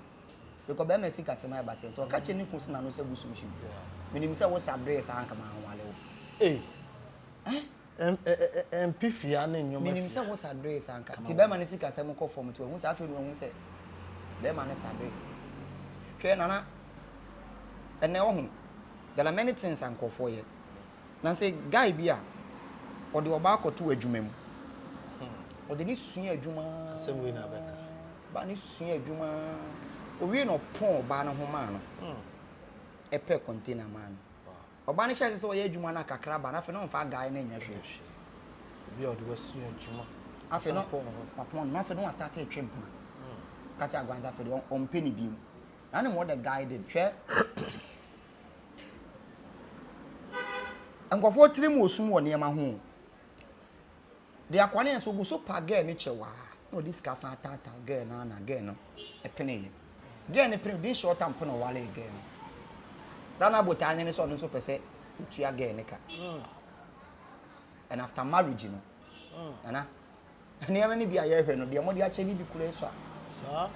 Because bɛrima sika asɛm ayɛ basia nti ɔka kyerɛ ne kun sɛ n'ano sɛ bosom hyiw. Menim sɛ wo sa bere saa anka manwale wo. Ei mp fia ne nnwoma Menim sɛ wo sa bere saa anka. Nti bɛrima ne sika asɛm kɔ fam nti wahu sɛ afei no wahu sɛ bɛrima ne sa bere. Hwɛ Nana, ɛnɛ ɔho there are many things a nkurɔfoɔ yɛ. Na sɛ guy bi a ɔde ɔbaa kɔto adwuma mu. Ɔde ne sua adwuma. Asɛm wei na abɛka. Ɔbaa ne sua adwuma. Owie na ɔpɔn ɔbaa no ho maa no. Ɛpɛ container maa no. Ɔbaa no hyɛ ase sɛ ɔyɛ adwuma no kakra ba na afei na ɔmfa guy no nyɛ hwee. Obi a ɔde wasua adwuma. Afei na ɔpɔn no na afei na wastart retwe mpena. Ka kyerɛ aguante afei deɛ ɔmpɛ ne bio. Na ne what the guy did. Hwɛ. Nkurɔfoɔ tirim wɔ sum wɔ nneɛma ho. Deɛ akoa no yɛ nso ogu so pa girl no kyɛw a na ɔde sika san taataa girl no na girl no peneeɛ. Girl no pene within short time pɛ na ɔwaree girl no. Saa na abotaa ne ne sɛ ɔno nso pɛ sɛ otua girl no ka. And after marriage no, nana, nneɛma no bi a yɛhwɛ no deɛ mode akyɛ no bi kura sua. Saa.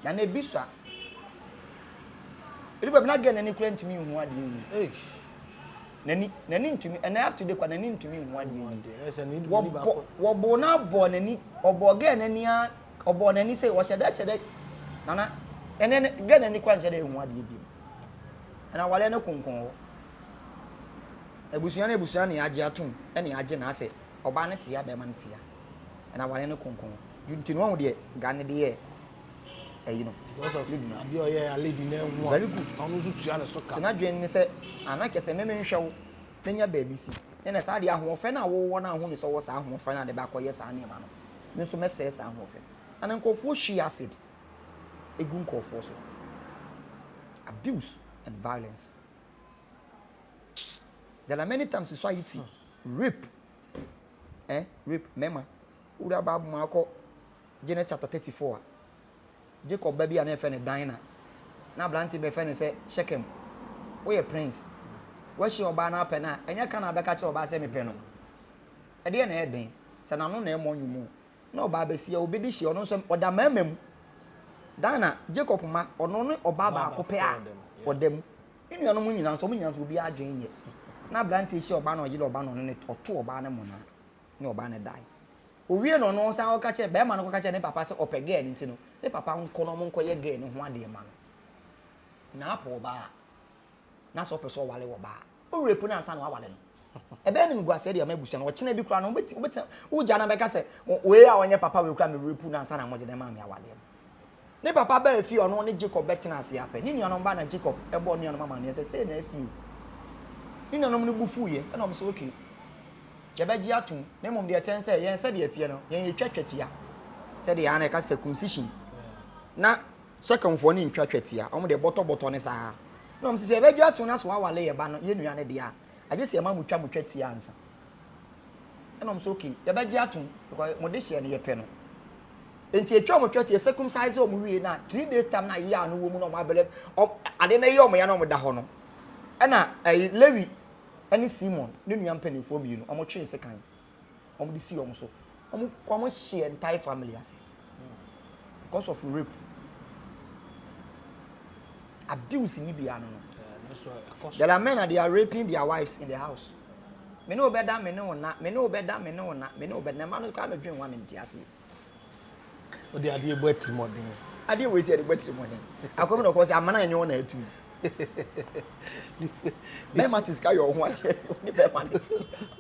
Na na ebi sua. Ebi baabi na girl n'ani kura ntumi nhu adeɛ yie. N'ani n'ani ntumi ɛnna up to date kwa n'ani ntumi nhu adeɛ yie. Wɔbɔ wɔbɔ na abɔ n'ani ɔbɔ girl n'ani a ɔbɔ n'ani sɛ ɔhyɛ dɛ kyɛ dɛ nana ɛnɛ girl n'ani kura nhyɛ dɛ ehu adeɛ bi. Ɛna awale no konkɔn hɔ. Abusua no abusua na yɛagye atom ɛna yɛagye na asɛ ɔbaa no tea bɛrima no tea. Ɛna awale no konkɔn hɔ. Nti no wɔn deɛ gaa ne de yɛ ɛyi no. Because of lady no. Adeɛ ɔyɛ a lady no ehu a. Very good. Ɔno nso tua ne so ka. Nti n'adwene ne sɛ ana kɛsɛ mɛmɛ nhwɛ wo. na nya baabi si. Ɛna saa deɛ ahoɔfɛ no a wowɔ no a wohu no sɛ wowɔ saa ahoɔfɛ no a de bɛakɔyɛ saa nneɛma no, me nso mɛsɛe saa ahoɔfɛ no. Na nkurɔfoɔ hwie acid gu nkurɔfoɔ so. Abuse and violence. There are many times society rape, eh, rape mmarima. Wura Bible mu akɔ Genesis chapter 34 a, Jacob ba bi a na yɛfrɛ no Dinah, na aberante bi bɛfrɛ no sɛ Shechem. Woyɛ prince. Woahyia ɔbaa na apɛ no a, ɛnyɛ ka na abɛka kyerɛ ɔbaa sɛ mepɛ no. Ɛdeɛ na ɛyɛ den. Sɛ n'ano na ɛmmɔ nnwom o. Na ɔbaa bɛsia, obi de hyia, ɔno nso ɔda mmarima mu. Dinah, Jacob mma, ɔno ne ɔbaa baako pɛ a ɔda mu. Ne nuanom nyinaa nso, wɔn nyinaa nso obiara adwene nyɛ. Na aberante hyia ɔbaa na ɔyere ɔbaa na ɔne no ɔto ɔbaa no mmonnaa ne ɔbaa no dae. Owie no ɔno ɔsan kɔka kyerɛ bɛrima no kɔka kyerɛ ne papa sɛ ɔpɛ girl no nti no ne papa nkɔ na ɔmo nkɔyɛ girl no ho adeɛ ma no. Na apɛ ɔbaa na sɛ ɔpɛ sɛ ɔwale ɔbaa o rape no ansa na wawale no. Ɛbɛyɛ animguaseɛ de ama abusua no. Ɔkyena bi koraa no wobɛti wobɛtena wogya no bɛka sɛ wei a ɔnyɛ papa wei koraa me rape no ansa na mogye no maa me awaleɛ no. Ne papa baa fie ɔno ne Jacob bɛtena ase apɛ. Ne nuanom ba na Jacob bɔɔ ne nuanom amaneɛ sɛ sei na asi o. Ne nuanom no bo fuiɛ ɛna ɔmo sɛ okay. Yɛbɛgye atom, na mmom deɛ ɛteɛ ne sɛ, yɛn sɛdeɛ ɛteɛ no, yɛn yɛtwa twetia, sɛdeɛ yɛn ara yɛka circumcision, na Shekemfoɔ no ntwa twetia, wɔn deɛ bɔtɔbɔtɔ ne saa. Na wɔn sɛ, sɛ yɛbɛgye atom na sɛ wɔawale yɛn ba no, yɛn nua no deɛ a, agye sɛ yɛma mo twa mo twetia ansa. Ɛna wɔn sɛ, okay, yɛbɛgye atom, because mo de hyɛ no yɛpɛ no. Nti yɛtwa wɔn twetia, circumcise wɔn wie na 3 days time na yea no wɔ mu na wɔn abɛlɛ, ade no yɛ wɔn ya na wɔn da hɔ no, ɛna ɛyi Lewi ne Simon ne nua mpanimfoɔ mmienu, wɔtwee sekan, wɔde sii wɔn so. Wɔn wɔn hyee entire family ase because of rape. Abuse ni bia no no. There are men that they are raping their wives in the house. Me ne wo bɛda, me ne wo na, me ne wo bɛda, me ne wo na, me ne wo bɛda. Na mma no koraa medwen ho a mente aseɛ. Wode adeɛ bɔ atirimɔden. Adeɛ wei sɛ yɛde bɔ atirimɔden. Akɔm na ɔkɔ sɛ amana ɛnyɛ wɔn na atu. Bɛrima te sika yɛ ɔho adeɛ ne bɛrima ne te.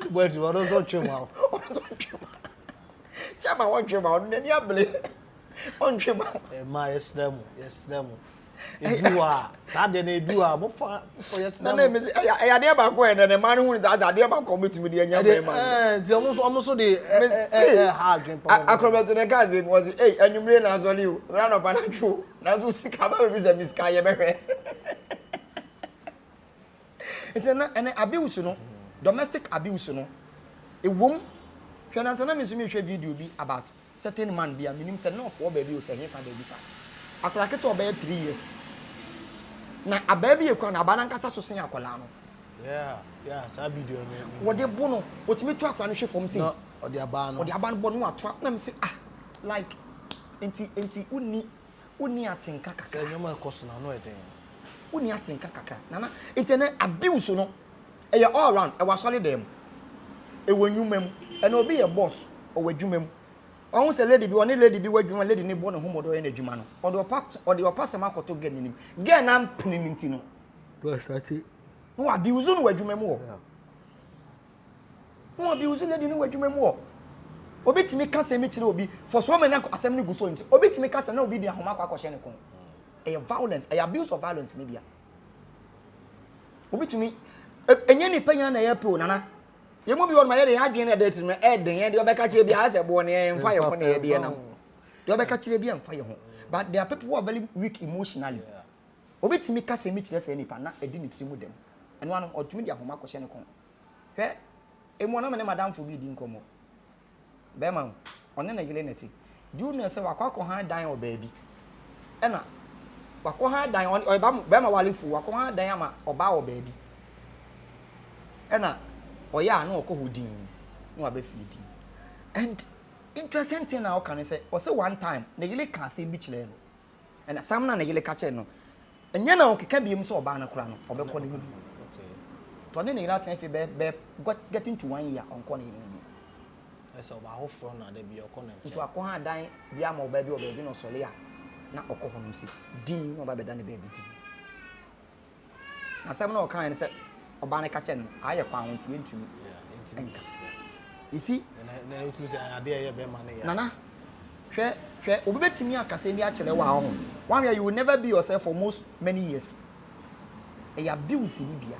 Bɔ atirimɔden ɔno nso ɔtwe ma wo. Ɔno nso ɔtwe ma. Kyɛ ma wɔntwe ma ɔno n'ani abere ɔntwe ma. Ɛma yɛsrɛ mo yɛsrɛ mo. Ebi wɔ a saa adeɛ no ebi wɔ a mofa mofa yɛsrɛ mo. Nana emi sɛ ɛyɛ ɛyɛ adeɛ baako a ɛnɛ ne mmaa no hu ne saa adeɛ baako a wɔbɛtumi de anya mmarima no. Ɛɛ nti ɔmo nso ɔmo nso de ɛ ɛ ɛ ha adwene pa. Akorɔbɛto ne kaa sɛ wɔsi ei anwummere na asɔre o mmerɛ anɔpa na atwe o nanso sika ba bɛbi sɛ mi sika yɛ bɛhwɛ. Nti na ɛnɛ abuse no domestic abuse no ewom hwɛ nansa na mi nso mi hwɛ video bi about certain man bi a menim sɛ north hɔ baabi o sɛ hefa baabi saa akwadaa ketewa ɔbɛyɛ 3 years na abaa bi ekura na abaa nankasa so sen akwadaa no. Yeah, saa video no. Wɔde bo no, otumi to akwadaa no hwɛ fam sei. Na ɔde abaa no. Ɔde abaa no bɔ no ato na me sɛ ah like nti nti wonni wonni atenka kakra. Sɛ nneɛma ɛkɔ so na ano ɛden. Wonni atenka kakra nana nti ɛnɛ abuse no ɛyɛ all round ɛwɔ asɔre dan mu ɛwɔ nnwuma mu ɛna obi yɛ boss ɔwɔ adwuma mu ɔho sɛ lady bi ɔne lady bi wɔ adwuma lady ne bɔ ne ho mmɔdɔ ɔyɛ n'adwuma no ɔde ɔpa ɔde ɔpa sɛm akɔto girl n'anim girl na mpene ne ti no na wa abuse no wɔ adwuma mu hɔ na wa abuse lady no wɔ adwuma mu hɔ obi tumi ka sɛm kyerɛ obi for so many asɛm no gu so nti obi tumi ka sɛ na obi di ahoma akɔ akɔhyɛ ne kɔn ɛyɛ violence ɛyɛ abuse of violence ne bia obi tumi ɛnyɛ nipa nyinaa na ɛyɛ pɛ o nana yɛn mu bi wɔ no ma yɛ de yɛn adwene na ɛda tirim ɛden yɛn deɛ ɔbɛka kyerɛ bi ayɛ sɛ boɔ ne yɛn mfa yɛn ho na yɛ deɛ nam deɛ ɔbɛka kyerɛ bi ɛmfa yɛn ho but there are people who are very weak emotionally obi tumi ka sɛm kyerɛ sɛ nipa na ɛdi ne tiri mu dɛm ɛno ano ɔtumi de ahoma akɔhyɛ ne kɔn hwɛ emu ɔnam ne madamfo bi di nkɔmɔ bɛrima o ɔne ne yere na ti do you know sɛ wakɔ akɔhan dan wɔ baabi ɛna wakɔhan dan ɔyɛ bɛrima wale fu wakɔhan dan ama ɔbaa wɔ baabi ɛna ɔyɛ a na ɔkɔ hɔ din na wabɛ fie din and interesting thing na ɔka ne sɛ ɔsɛ one time ne yere ka asɛm bi kyerɛ no ɛna sam na ne yere ka kyerɛ no ɛnyɛ na ɔkeka biem sɛ ɔbaa no kora no ɔbɛkɔ ne ho bi tɔ ne ne yere atena fie bɛ bɛ getting to one year ɔnkɔ ne yere ho bi ɛsɛ ɔbaa foforɔ na de bi ɔkɔ ne nkyɛn nti wakɔ ha dan bi ama ɔbaa bi wɔ baabi na ɔsɔre a na ɔkɔ hɔ nom si din na ɔba bɛda ne baabi din na asɛm na ɔka yɛn sɛ ɔbaa no ka kyerɛ no ayɛ kwan ho nti yɛntumi nka you see nana hwɛ hwɛ obi bɛtumi akasa bi akyerɛ wɔ ahɔ one way you will never be yourself for most many years ɛyɛ abuse ni bia.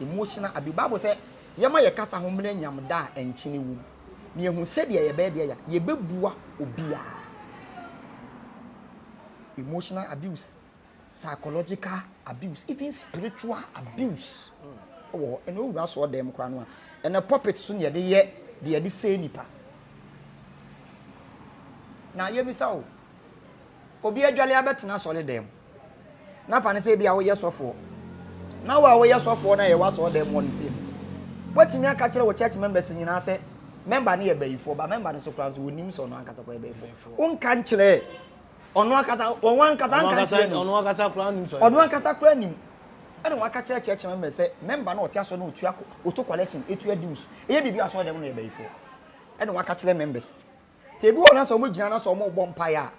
Emotional abuse. Bible sɛ yɛma yɛ kasa ho mmrɛ nyam da a nkyene wom, na yɛhu sɛdeɛ yɛbɛyɛ deɛ ya yɛbɛbua obiara. Emotional abuse, psychological abuse, even spiritual abuse wɔ hɔ. Ɛna owura asɔɔ dɛm koraa no a, ɛna pulpit so na yɛde yɛ deɛ yɛde sɛe nipa. Na yɛmisa o, obi adwale abɛtena asɔre dɛm. Na fa no sɛ ebia woyɛ sɔfoɔ. Na wo a woyɛ sɔfoɔ no a yɛwɔ asɔre dɛm hɔ no sei no, woatumi aka kyerɛ wo church members nyinaa sɛ member no yɛ bayifoɔ, ba member no so koraa nso wɔnim sɛ ɔno ankasa kɔyɛ bayifoɔ. Wonka nkyerɛ ɔno ankasa, ɔno ankasa nka nkyerɛ no. Ɔno ankasa koraa nim sɛ ɔno ankasa koraa nim. Ɛna waka kyerɛ church members sɛ member no ɔte asɔre no ɔtua ɔto collection, ɛtua dues, ɛyɛ biribi asɔre dɛm no yɛ bayifoɔ. Ɛna waka kyerɛ members. Nti ebi wɔ hɔ na sɛ wɔgyina na sɛ wɔrebɔ mpaeɛ a,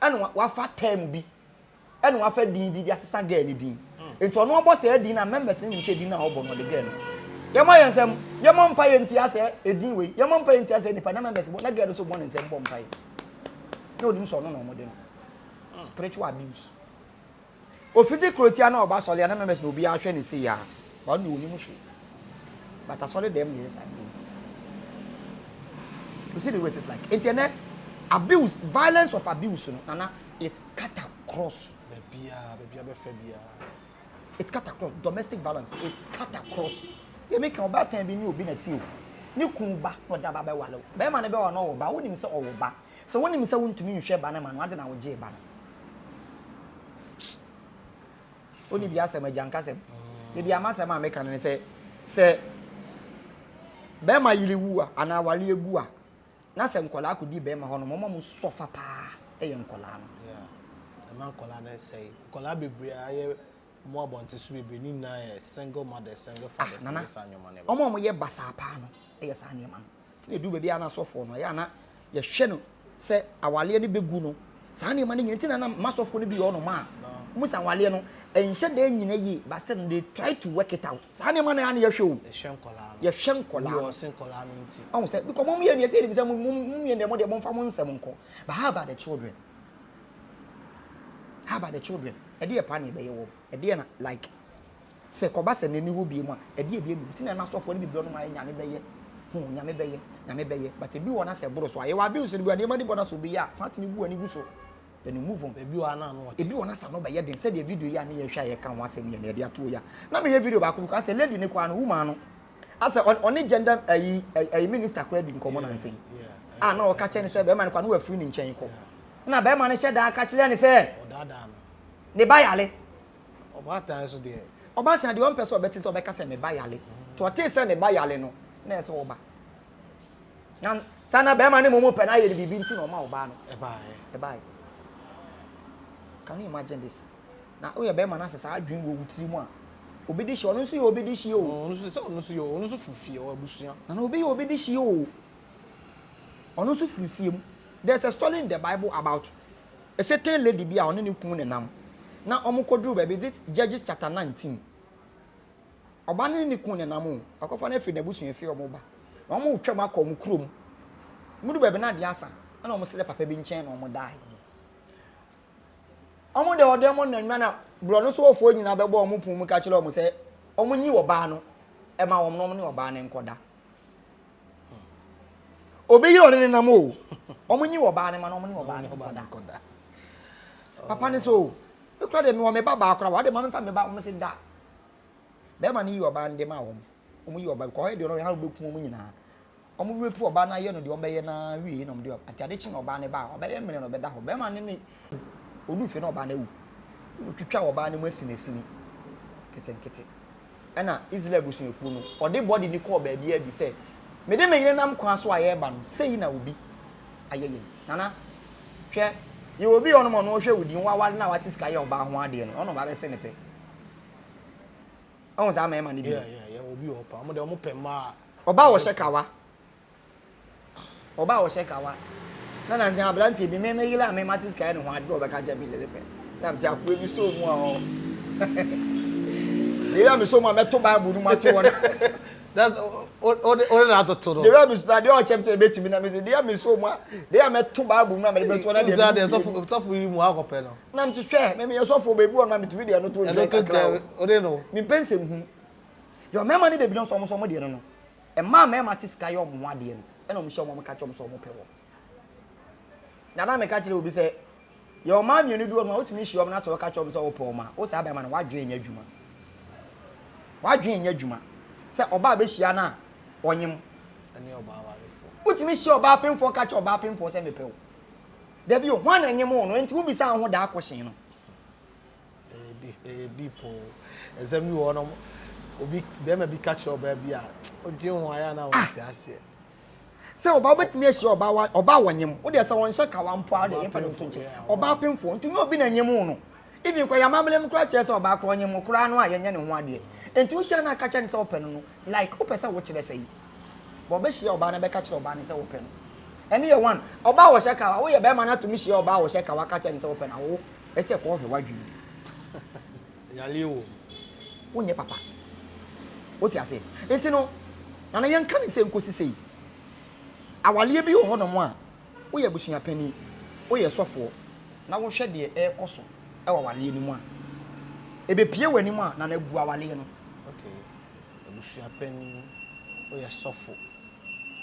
ɛna wafa term bi, ɛna wafa din bi de asesa girl no din. Nti ɔno ɔbɔ saa din no a, members no nim sɛ din no a ɔbɔ no ɔde girl no. Yɛmmɔ yɛn nsam, yɛmmɔ mpaeɛ ntia sɛ edin wei, yɛmmɔ mpaeɛ ntia sɛ nipa na members bɔ, na girl no nso bɔ ne nsam bɔ mpaeɛ. Na onim sɛ ɔno na wɔde no. Spiritual abuse. Ofiti kurotia na ɔba asɔre a na members na obiara hwɛ ne sei a, ɔno deɛ onim hwee. But asɔre dɛm na ɛyɛ saa deɛ. You see the way it is like. Nti ɛnɛ abuse, violence of abuse no, nana, it cut across. Baabiara, baabiara bɛfɛ biara. It cut across domestic violence, it cut across. Deɛ meka ɔbaatan bi ne obi na ti o. Ne kun ba na ɔda ba bɛwale wo. Bɛrima no bɛwa na ɔwɔ ba, wonim sɛ ɔwɔ ba. Sɛ wonim sɛ wontumi nhwɛ ba no ma no, ade na wogyee ba no. Wonni bi asɛm agya nkasɛm. Ebi ama asɛm a meka no ne sɛ sɛ bɛrima yere wu a anaa aware gu a na sɛ nkwadaa kɔdi bɛrima hɔ no wɔn a wɔsɔfa paa yɛ nkwadaa no. Ɛma nkwadaa no sɛe. Nkwadaa bebree a ayɛ mo abɔnten so bebree ne nyinaa yɛ single mothers, single ah, fathers ah, nana, ne saa nneɛma no. Wɔn a wɔyɛ basaa paa no yɛ saa nneɛma no. Nti na ɛduru baabi a na asɔfoɔ no, ɛyɛ a na yɛhwɛ no sɛ awaleɛ no bɛgu no, saa nneɛma no nyina nti na na m'asɔfoɔ no bi wɔ hɔnom a, wɔn sɛ awaleɛ no ɛnhyɛ da nyina yie, but still they try to work it out. Saa nneɛma no ɛyɛ a na yɛhwɛ o. Yɛhwɛ nkɔlaa no. Yɛhwɛ nkɔlaa no. Obi ɔse nkɔlaa no nti. Ɔhu sɛ, because mo mmienu yɛsɛ yɛnim sɛ mo mo mmienu deɛ mo deɛ momfa mo nsɛm nkɔ, but how about the children? How about the children? Ɛdeɛ paa na yɛbɛyɛ wɔn? Ɛdeɛ na like Sɛ ɛkɔba sɛ n'ani hɔ bie mu a, ɛdeɛ bie mu. Nti na ɛma asɔfoɔ no bebree nom ayɛ Nyame bɛyɛ, ho, Nyame bɛyɛ, Nyame bɛyɛ. But ebi wɔ hɔ na sɛ ɛboro so a, yɛwɔ abuse no bi wɔ hɔ a, nneɛma no bi wɔ hɔ na sɛ obi yɛ a, fa tene bu w'ani gu so, then you move on. Ebi wɔ hɔ a na ano ɔden. Ebi wɔ hɔ na sɛ ano bɛyɛ den, sɛdeɛ video yi a ne yɛhwɛ a yɛka ho asɛm yi a na yɛde ato hɔ yi a, na mehwɛ video baako bi koraa sɛ lady no koraa no, woman no, asɛ ɔne gender ayi, ayi minister koraa di nkɔmmɔ nansa yi, a na ɔka kyerɛ no sɛ bɛrima no koraa na wafiri ne nkyɛn kɔ. Na bɛrima no hyɛ da ka kyerɛ no sɛ, Ɔdaadaa no. ne ba yare. Ɔbaatan nso deɛ. Ɔbaatan deɛ ɔmpɛ sɛ ɔbɛte sɛ ɔbɛka sɛ me ba yale. Nti ɔtee sɛ ne ba yale no, na ɛsɛ ɔba. Na saa na bɛrima ne mmom pɛ no ayɛ no biribi nti na ɔma ɔbaa no. Ɛbaeɛ. Ɛbaeɛ. Can you imagine this? Na woyɛ bɛrima na sɛ saa adwene wɔ wo tiri mu a, obi de hyɛ, ɔno nso yɛ obi de hyɛ o. Ɔno nso sɛ ɔno nso yɛ ɔno nso firi fie ɔwɔ abusua. Na na obi yɛ obi de hyɛ o. Ɔno nso firi fie mu. There's a story in the Bible about A certain lady bi a ɔne ne kunu nenam na wɔkɔduruu baabi, is it Judges chapter 19? Ɔbaa no ne ne kunu nenam o, akɔfa no afiri n'abusua fie wɔn ba. Na wɔn retwam akɔ wɔn kurom. Wɔn du baabi na adeɛ asa, ɛna wɔn srɛ papa bi nkyɛn na wɔn dae. Wɔn de ɔde wɔn nanwa na borɔno so wɔfoɔ nyinaa bɛbɔ wɔn pon mu ka kyerɛ wɔn sɛ wɔn nyi ɔbaa no ɛma wɔn na wɔn ne ɔbaa no nkɔda. Obi yere ɔne ne nam o. Wɔn nyi ɔbaa no ma na wɔn ne ɔbaa no nkɔda. Papa ne sɛ o, me kura deɛ mewɔ me ba baa kora, wɔde ma me fa me ba, wɔn se da. Bɛrima no yi ɔbaa no de ma wɔn. Wɔn yi ɔbaa, kɔhɔ deɛ ɔno yɛ bɛku wɔn nyinaa. Wɔn rape ɔbaa no ayɛ no deɛ wɔn bɛyɛ na wie na wɔn de ɔbaa. Ati ade kye na ɔbaa no ba, ɔbɛyɛ mmerɛ na ɔbɛda hɔ. Bɛrima no ne odu fie na ɔbaa no awu. Wɔtwitwa ɔbaa no mu asinasini ketenkete. Ɛnna Israel abusuakuo no, ɔde bɔde no kɔɔ baabiara bi sɛ, Mede me yere nam kwan so a yɛreba no, sei na obi ayɛ yɛn. Nana, hwɛ, yɛwɔ obi wɔ hɔnom a ɔno ɔhwɛ wo din, woaware no a wate sika yɛ ɔbaa ho adeɛ no, ɔno na ɔba bɛse ne pɛ. Ɔhu saa mmarima no bi no? Yeah, yeah, yɛwɔ obi wɔ hɔ paa. Wɔn deɛ wɔpɛ mmaa a. Ɔbaa a ɔhyɛ kawa. Ɔbaa a ɔhyɛ kawa. Na nansa aberanteɛ bi, me me yere a me mate sika yɛ ne ho adeɛ ɔbɛka kyerɛ me lele pɛ. Na mete akoa bi so mu a ɔ. Deɛ a me so mu a mɛto Bible no mu ato hɔ no. That's o o o na atoto no. Deɛ a me so adeɛ ɔkyɛm sɛ ebetumi na me sɛ deɛ a me so mu a deɛ a mɛto Bible mu a mɛde bɛto hɔ na deɛ. Sɛ sɔfo sɔfo yi mu akɔpɛ no. Na mete hwɛ me meyɛ sɔfo baabi wɔ no ma metumi deɛ ɛno to nkyɛn kakra o. Ode no. Mempɛ nsɛm hu. Yɛ mmarima no bebree nso wɔn nso wɔn deɛ no no. Mmaa mmarima te sika yɛ wɔn ho adeɛ no ɛna wɔn hyɛ wɔn ka kyerɛ wɔn sɛ wɔn pɛ wɔn. Na na meka kyerɛ obi sɛ yɛ mmaa mmienu bi wɔ no a wotumi hyia wɔn na sɛ wɔka kyerɛ wɔn sɛ wɔpɛ wɔn a wo saa bɛrima no wadwene nyɛ adwuma. Wadwene nyɛ adwuma sɛ ɔbaa bɛhyia no a ɔnyem. Wotumi hyia ɔbaa pemfoɔ ka kyerɛ ɔbaa pemfoɔ sɛ mepɛ wo. Dabi o, hwan na ɛnyem wo no? Enti wobisa wo ho daa kɔhyen no. Ɛyɛ deep o. Nsɛm bi wɔ hɔ no, obi bɛrima bi ka kyerɛ ɔbaa bi a, ɔdwen ho ayɛ a na wɔnte aseɛ. Sɛ ɔbaa wobɛtumi ahyia ɔbaa wa ɔbaa wɔnyem wo deɛ sɛ wɔnhyɛ kawa mpo a deɛ yɛmfa no nto nkyɛn ɔbaa pemfoɔ nti nyɛ obi na nyem wo no even kɔ yɛ amammerɛ mu koraa kyerɛ sɛ ɔbaa koraa ɔnyem wo koraa no a yɛnyɛ ne ho adeɛ nti wohyia no aka kyerɛ no sɛ wopɛ no no like wopɛ sɛ wokyerɛ sɛ yi bɔ ɔbɛhyia ɔbaa no bɛka kyerɛ ɔbaa no sɛ wopɛ no ɛne yɛ one ɔbaa wɔhyɛ kawa woyɛ bɛrima no atumi hyia ɔbaa wɔhyɛ kawa ka kyerɛ no sɛ wopɛ no awo ɛsɛ kɔ hwɛ w'adwene Yareɛ wɔ mu. Wonyɛ papa. Wote aseɛ? Nti no, Nana yɛnka ne sɛ nkosi sei. Awaleɛ bi wɔ hɔnom a, woyɛ abusua panin, woyɛ sɔfoɔ, na wohwɛ deɛ ɛrekɔ so wɔ awaleɛ no mu a, ɛbɛpue w'anim a, Nana gu awaleɛ no. Okay. Abusua panin, woyɛ sɔfo,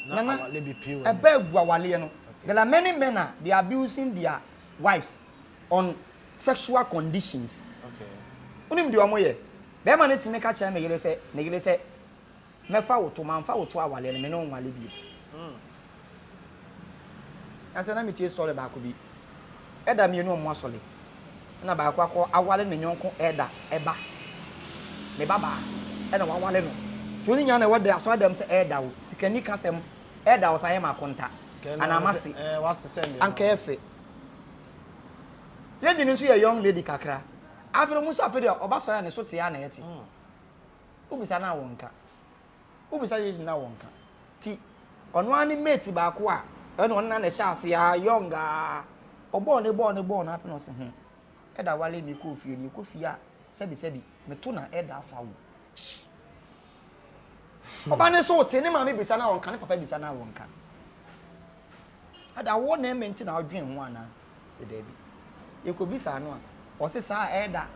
na Nana, awaleɛ bɛpue w'anim. ɛbɛ agu awaleɛ no. There are many men a, they are abusing their wives on sexual conditions. Wonim deɛ wɔn yɛ? Bɛrima no tumi ka kyerɛ me yere sɛ, ne yere sɛ, mɛfa wo to, mamfa wo to awale no, me ne wo nwale bio. Na sɛ na metie story baako bi, ɛda mmienu wɔn asɔre, ɛna baako akɔ awale ne yɔnko ɛda ɛba, ne ba baa, ɛna wawale no. Nti wɔn nyinaa na ɛwɔ de asɔre dɛm sɛ ɛda o, tikani ka sɛm, ɛda o san yɛ ma akonta, anaa mase, anka ɛfɛ. Lady no nso yɛ young lady kakra. Afei no, nso afei deɛ ɔba sɔre a ne so te a na ɛte. Wobisa no a wɔnka. Wobisa lady no a wɔnka. Ti ɔno ara ne mate baako a ɛna ɔno na na ɛhyɛ ase a young a ɔbɔɔ ne bɔɔ ne bɔɔ no apɛ na ɔse ho. Ɛda wale me kɔɔ fie no yɛkɔ fie a sɛbi sɛbi meto na ɛda afa wo. Ɔba ne so te ne maame bisa no a wɔnka ne papa bisa no a wɔnka. Ada wo na ɛmɛ nti na wodwen ho anaa? Sɛ daabi. Yɛkɔbisaa no a, ɔse saa a ɛda.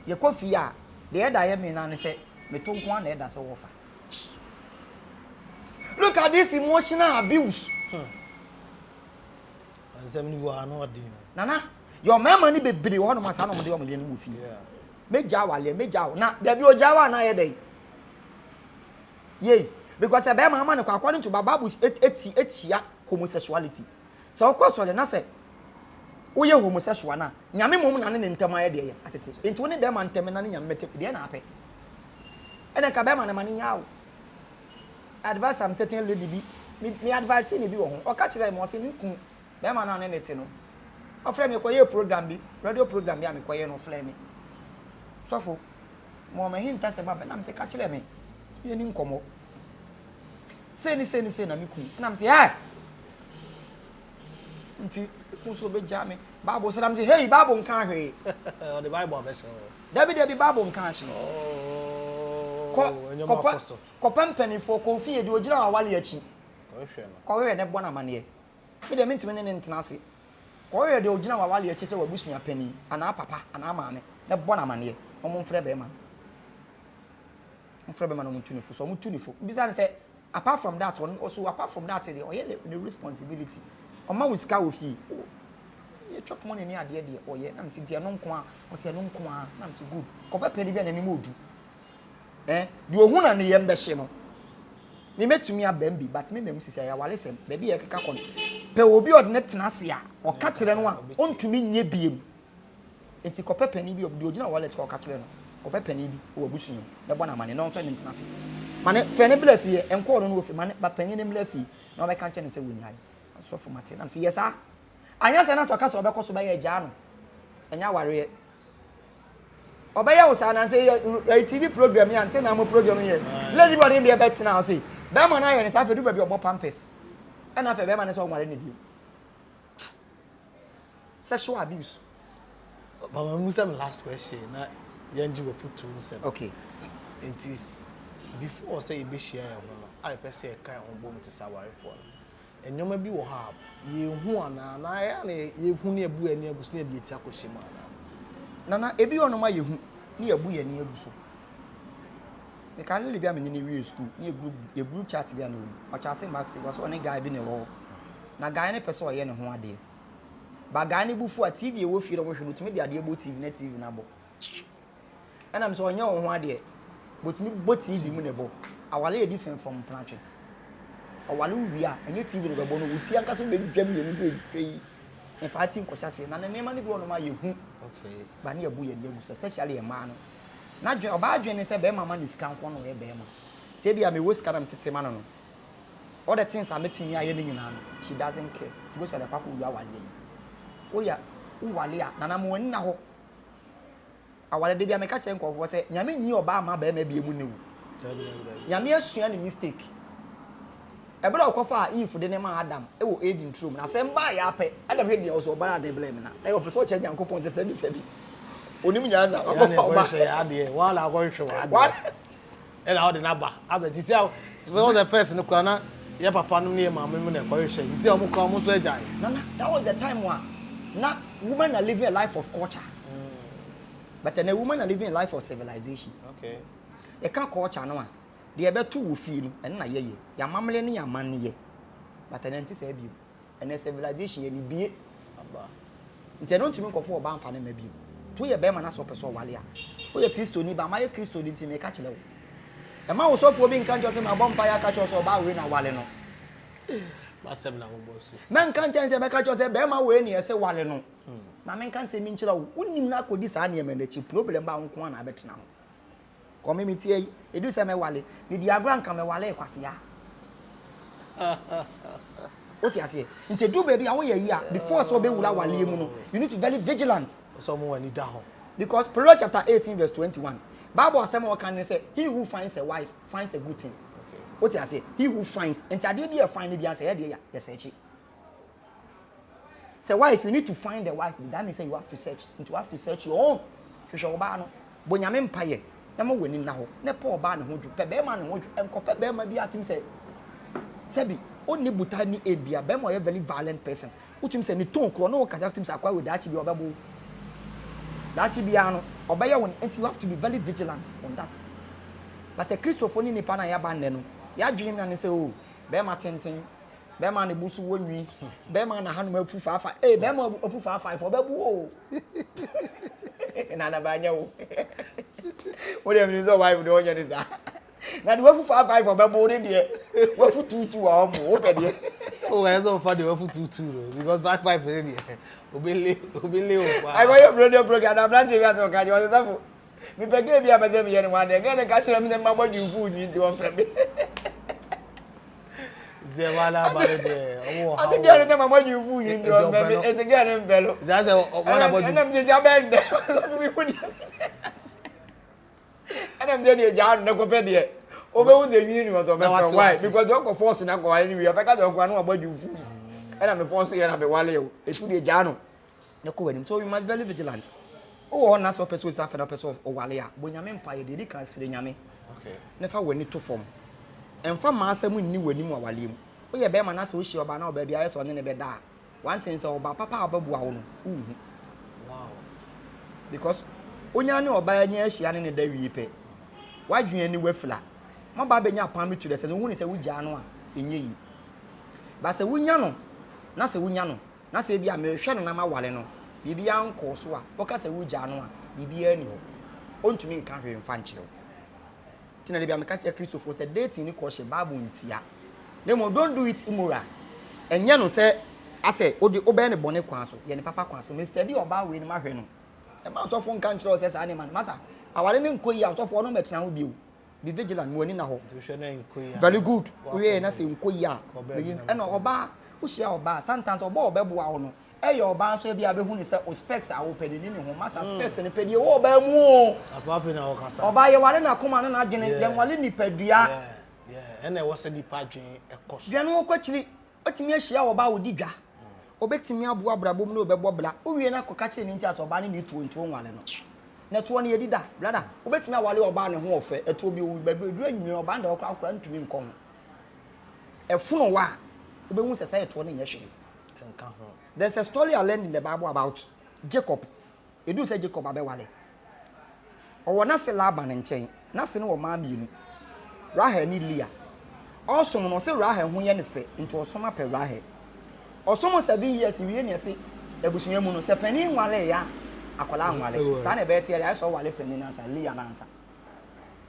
Yɛkɔ fie a, deɛ ɛda yɛ me naa ne sɛ meto nko ara na ɛda sɛ wɔfa. Look at this emotional abuse. Hmm. Nsɛm no bi wɔ ha no ɔden o. Nana, yɛ mmarima no bebree wɔ hɔnom a saa na wɔde wɔn yere no wɔ fie. Mɛgya awaleɛ, mɛgya wo. Na dabi ogya wo a na ayɛ dɛn? Yei, because sɛ bɛrima ama no kɔ according to Bible eti etia homosexuality. Sɛ wokɔ asɔre na sɛ woyɛ homosexual na nyame mmom na ne ne ntam ayɛ deɛ yɛ atete. Nti wo ne bɛrima ntam na ne nyame bɛte deɛ na apɛ. Ɛna nka bɛrima no ma ne nyaa wo. Advice am certain lady bi me me advice ne bi wɔ ho. Ɔka kyerɛ me ɔse ne kun bɛrima no a ne ne te no. Ɔfrɛ me kɔyɛ program bi, radio program bi a mekɔyɛ no ɔfrɛ me. Sɔfo Mewɔ m'ahintasɛm a na mese ka kyerɛ me yɛni nkɔmmɔ. Sei ne sei ne sei na me kun. Na mese ɛ nti kun so obɛgya me. Bible sɛ na mese hei Bible nka hwee. Ɔde Bible abɛhyɛ hɔ. Dabi dabi Bible nka hwee. Oh, kɔ kɔpɛ kɔpɛ mpanimfoɔ kɔ ofie deɛ ogyina wawale akyi. Kɔhwehwɛ ne bɔ no amaneɛ. Me deɛ mentumi ne ne ntena ase. Kɔhwehwɛ deɛ ɔgyina w'awaleɛ akyi sɛ w'abusua panin anaa papa anaa maame na bɔ no amaneɛ na wɔmfrɛ bɛrima no. Wɔmfrɛ bɛrima no wɔntu ne fo. So wɔtu ne fo. Bisa no sɛ apart from that ɔno ɔso apart from that deɛ ɔyɛ ne ne responsibility. Ɔma wo sika wɔ fie. Oh, yɛ chop money ne adeɛ deɛ ɔyɛ na mese nti ɛno nko a ɔsɛ ɛno nko a na mese good. Kɔpɛ panin bi a n'anim ɔdu. Eh, deɛ ɔhu na ne yam bɛhye no. Me mɛtumi abam bi, but me mmamu sisi ayɛ awaresɛm, baabi a yɛkeka kɔ no. Pɛ obi a ɔde ne tena ase a, ɔka kyerɛ no a, ɔntumi nyɛ biem. Nti kɔpɛ panin bi, deɛ ɔgyina wallet kɔ ɔka kyerɛ no, kɔpɛ panin bi wɔ abusua mu, na bɔ no amane, na ɔmfrɛ no ntena ase. Ma ne, frɛ no bra fie, nkɔɔ no no wɔ fie, ma ne, ba panin no mmra fie, na ɔbɛka nkyerɛ no sɛ wɔnyae. Asɔfo mate, na mese yɛ saa. Anyɛ saa na sɛ ɔka sɛ ɔbɛkɔ so bɛyɛ agyaa no, ɛnyɛ awareɛ. Ɔbɛyɛ wo saa nansa yi yɛ TV program yi ante na mo program yɛ. Lady bi ɔde deɛ bɛtena ase. Bɛrima no ayɛ ne saa afei du baabi ɔbɔ pampers. Ɛna afei bɛrima no sɛ ɔnware ne bio. Sexual abuse. Mama musa me last question na yɛn gye wɔ futu nsɛm. Okay. Nti before sɛ yɛbɛhyia yɛn ho no a yɛpɛ sɛ yɛka yɛn ho bom te sɛ awarefoɔ no. Nneɛma bi wɔ hɔ a yɛnhu anaa? Anaa ɛyɛ a na yɛhu na yɛbu yɛn ani agu so na yɛde yɛn ti akɔhyɛ mu anaa? Nana, ebi wɔ nom a yɛhu na yɛbu yɛn ani agu so. Mekae lady bi a me ne no wiee school, ne yɛ group, yɛ group chat bi a na ɛwɔ mu. Ɔkyate Mark sɛ, ɔsɛ ɔne guy bi na ɛwɔ hɔ. Na guy no pɛ sɛ ɔyɛ ne ho adeɛ. Ba guy no bo fu a, TV a ɛwɔ fie na wɔhwɛ no, ɔtumi de adeɛ bɔ TV na TV no abɔ. Ɛna me sɛ ɔnyɛ wo ho adeɛ. Bɔtumi bɔ TV mu na ɛbɔ. Awale yɛ different from mpratwe. Ɔwale wo wie a, ɛnyɛ TV na ɔbɛbɔ no, wo ti ankasa wobɛdwa mmienu sɛ ɛtwa yi. Mfa ti nkɔhyɛ aseɛ. Na ne nneɛma no bi wɔ nom a yɛhu. Okay. Ba ne yɛbu yɛn ani agu so, especially mmaa no. N'adwene, ɔbaa adwene ne sɛ bɛrima ma ne sika nko na ɔyɛ bɛrima. Nti ebia mewɔ sika na metete ma no no, all the things a mɛtumi ayɛ ne nyinaa no, she doesn't care. Because ɔde akɔ akɔwura awareɛ no mu. Woyɛ, wowale a, nana ma w'ani nna hɔ. Aware, da bi a meka kyerɛ nkurɔfoɔ sɛ, Nyame nyi ɔbaa mma barima bie mu nnɛ o. Nyame asua ne mistake. Ɛberɛ a ɔkɔfaa Eve de no maa Adam wɔ Eden turo mu no, asɛm baeɛ ara pɛ, Adam hwɛ deɛ ɔsɛ ɔbaa ade blɛ me na. Na ɔpɛ sɛ ɔkyerɛ Nyankopɔn sɛ sɛbi sɛbi. Onim nyansa, wakɔfa ɔbaa. Ɛna ɔde n'aba abɛ ti sɛ sɛ first no kura na yɛ papa nom ne yɛ maame nom na ɛkɔhwehwɛ ti sɛ ɔmo kura ɔmo nso agyae. Nana, that was the time a na women are living a life of culture. But ɛnɛ women are living a life of civilization. Okay. Yɛka culture no a, deɛ ɛbɛto wɔ fie no, ɛno na yɛyɛ. Yɛn amammerɛ ne yɛn amanneɛ. But ɛnɛ nte saa bio. Ɛnɛ civilization yɛ ne bie. Nti ɛno ntumi nkɔfo ɔbaa nfa ne mma bio. Nti woyɛ bɛrima na sɛ ɔpɛ sɛ ɔwale a, woyɛ Kristoni ba, mayɛ Kristoni nti meka kyerɛ wo. Ɛma wo sɔfoɔ bi nka nkyerɛ sɛ mabɔ mpaeɛ aka kyerɛ wo sɛ ɔbaa wei na wale no. Masɛm na mobɔ so. Mɛnka nkyɛn sɛ mɛka kyerɛ wo sɛ bɛrima wei ne ɛsɛ wale no. Ma menka nsɛm bi nkyerɛ wo. Wonim no akɔdi saa nneɛma no akyi, problem ba wo nko ara na abɛtena ho. Kɔ me metie yi, ɛduru sɛ mɛwale, medi agorɔ anka mɛwale kwasea. Wote aseɛ? Nti ɛduru baabi a woyɛ yi a, before sɛ wobɛwura awaleɛ mu no, you need to be very vigilant. Sɛ ɔmo w'ani da hɔ. Because Proverbs chapter 18 verse 21, Bible asɛm a ɔka ne sɛ, he who finds a wife finds a good thing. Wote aseɛ? He who finds, nti adeɛ bi a ɛfind no bi asɛ yɛ deɛ ya, yɛsɛ akyi. Sɛ wife you need to find the wife that means say you have to search nti you have to search your own hwehwɛ ɔbaa no bɔ nyame mpaeɛ na ma w'ani nna hɔ na pɛ ɔbaa ne ho dwo pɛ bɛrima ne ho dwo nkɔpɛ bɛrima bi atum sɛ sɛbi ɔnni botae ne aim bia bɛrima ɔyɛ very violent person wotum sɛ ne tone korɔ ne wo kasa wotum sɛ akwa wei daakye bi ɔbɛbo daakye biara no ɔbɛyɛ wo nti you have to be very vigilant on that but akristofoɔ ne nipa no a yɛaba nnɛ no yɛadwene na ne sɛ o oh, bɛrima tenten Bɛrima a ne bo so wɔ nwi. Bɛrima a n'ahanom afu faafa. Ee, bɛrima afu faafa fo ɔbɛbu o. Na na banyɛ wo. Wo deɛ mene sɛ wife deɛ ɔnyɛ ne saa. Na deɛ wafu faafa fo ɔbɛbu ne deɛ wafu tuutu a ɔmo wo pɛ deɛ. O ɛyɛ sɛ ɔfa deɛ wafu tuutu no because back pipe ne deɛ obele obele o paa. Akɔyɛ radio program na aberanteɛ bi asɛ ɔka kyerɛ ɔsɛ sɛfo. Mepɛ gay bi a mɛsɛ meyɛ ne ho adeɛ. Gay no ka kyerɛ me sɛ mabɔ dwemfo nwi nti ɔmpɛ me. Nti ɛma no aba no deɛ ɔmo wɔ ha. Ɔte gɛɛ no sɛ mama dwi fu yi nti ɔmpɛ me ɛti gɛɛ no mpɛ no. Nti asɛ wɔn abɔ dwi. Ɛna mi sɛ abɛn dɛ ɔsɔfo mi hu deɛ ɛna mi sɛ deɛ gyaa no ne kɔpɛ deɛ ɔbɛhu sɛ nwi ni ɔtɔ bɛpɛ why because ɔkɔ fɔɔso na kɔ wale ne wie ɔbɛka sɛ ɔkɔ ano abɔ dwi fu yi ɛna mi fɔɔso yɛ na mi wale o esu deɛ gyaa no. Na kɔ w'anim. So you must be very vigilant. Wowɔ hɔ na sɛ ɔpɛ sɛ osi afɛ na ɔpɛ sɛ ɔwale a, bɔ Nyame mpaeɛ. Deɛ ɛdi kan, srɛ Nyame na fa w'ani to fam. Mfa m'asɛm nni w'anim wɔ awaleɛ mu. Woyɛ bɛrima na sɛ wohyia ɔbaa na ɔbaa bi ayɛ sɛ ɔne no bɛda a, one thing sɛ ɔbaa papa a ɔbɛboa wo no, wonhu. Because wonya ne ɔbaa anya ahyia ne ne da wie pɛ, w'adwene ani wafira. Mo aba abɛnya apam bi to the sɛ wohu ne sɛ wogyaa no a, ɛnyɛ yie. But sɛ wonya no na sɛ wonya no na sɛ ebia merehwɛ no na maware no, biribiara nkɔɔ so a, woka sɛ wogyaa no a, biribiara nni hɔ. Ɔntumi nka hwee mfa nkyerɛ wo. Nti na da biara meka kyerɛ Kristofoɔ sɛ dating ne courtship, Bible ntia. Na mmom don't do it immoral. Ɛnyɛ no sɛ asɛ wode wobɛyɛ no bɔne kwan so, yɛ no papa kwan so. Me study ɔbaa wei no mahwɛ no. Ɛmma ɔsɔfo nka nkyerɛ wo sɛ saa nneɛma no. Masa, aware no nkɔ yie a, ɔsɔfo ɔno mmɛtena ho bio. Be vigilant, mo ani na hɔ. Very good. Woyɛ na sɛ nkɔ yie a, meyi ɛna ɔbaa, wohyia ɔbaa, sometimes ɔbaa ɔbɛboa wo no, ɛyɛ ɔbaa nso ebi a bɛhu ne sɛ o specs a wopɛ no ni ne ho. Masa mm. specs no pɛ deɛ ɛwɔ ɔbaa mu o. Ɔbaa yɛware n'akoma ne n'adwene, yɛnware nipadua. Ɛna ɛwɔ sɛ nipa adwene ɛkɔ so. Dwene ho kɔ akyiri. Wobɛtumi ahyia ɔbaa a ɔdi dwa. Ɔbɛtumi aboa abrabɔ mu ne ɔbɛbɔ bra. Wowie no akɔka kyerɛ ne nti asɛ ɔbaa no ne tuo nti wonwale no. Na ɛtoɔ no yɛdi da. Brada, wobɛtumi awale ɔbaa ne ho ɔfɛ. Ɛtoɔ bi owu bɛduru ɛduru anwummerɛ ɔbaa no deɛ ɔkora akora ntumi nkɔ ho. Ɛfono wo a, wobɛhu sɛ sɛ ɛtoɔ no nyɛ hwee. Nka ho. There's a story I learned in the Bible about Jacob. Ɛduru sɛ Jacob abɛwale. Ɔwɔ n'ase Laban nkyɛn. N'ase no wɔ mmaa mmienu. Rahel ne Leah. Ɔsom no, ɔse Rahel ho yɛ no fɛ, nti ɔsom apɛ Rahel. Ɔsom 7 years wie na ɛse abusua mu no, sɛ panin nwareeɛ a, akwadaa nware. Saa na ɛbɛyɛ teɛ deɛ, ayɛ sɛ ɔware panin no ansa, Leah no ansa.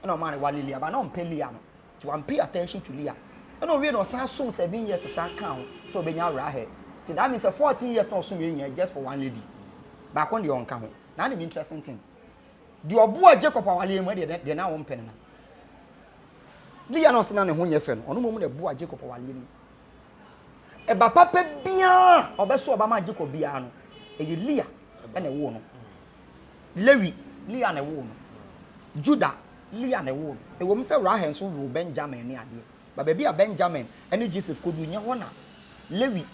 Ɛna ɔmaa no ware Leah, but na ɔmpɛ Leah no. Nti wan pay attention to Leah. Ɛna ɔwie no ɔsan som 7 years san kaa ho sɛ ɔbɛnya Rahel. Nti that means sɛ 14 years na ɔsom yɛ nyinaa just for one lady. Baako deɛ ɔnka ho. Na ne interesting thing. Deɛ ɔboa Jacob awaleɛ mu ɛdeɛ deɛ na ɔmpɛ no na. Leah na ɔse na ne ho nyɛ fɛ no, ɔno mmom na ɛboa Jacob awaleɛ mu. Ɛba papa biara ɔbɛso ɔba ma Jacob biara no, ɛyɛ Leah ɛna ɛwoo no. Lewi, Lea na ɛwoo no. Juda, Lea na ɛwoo no. Ɛwom sɛ Rahel nso woo Benyamin ne adeɛ, but baabi a Benyamin ne Joseph kɔduru nyɛ hɔ na Lewi,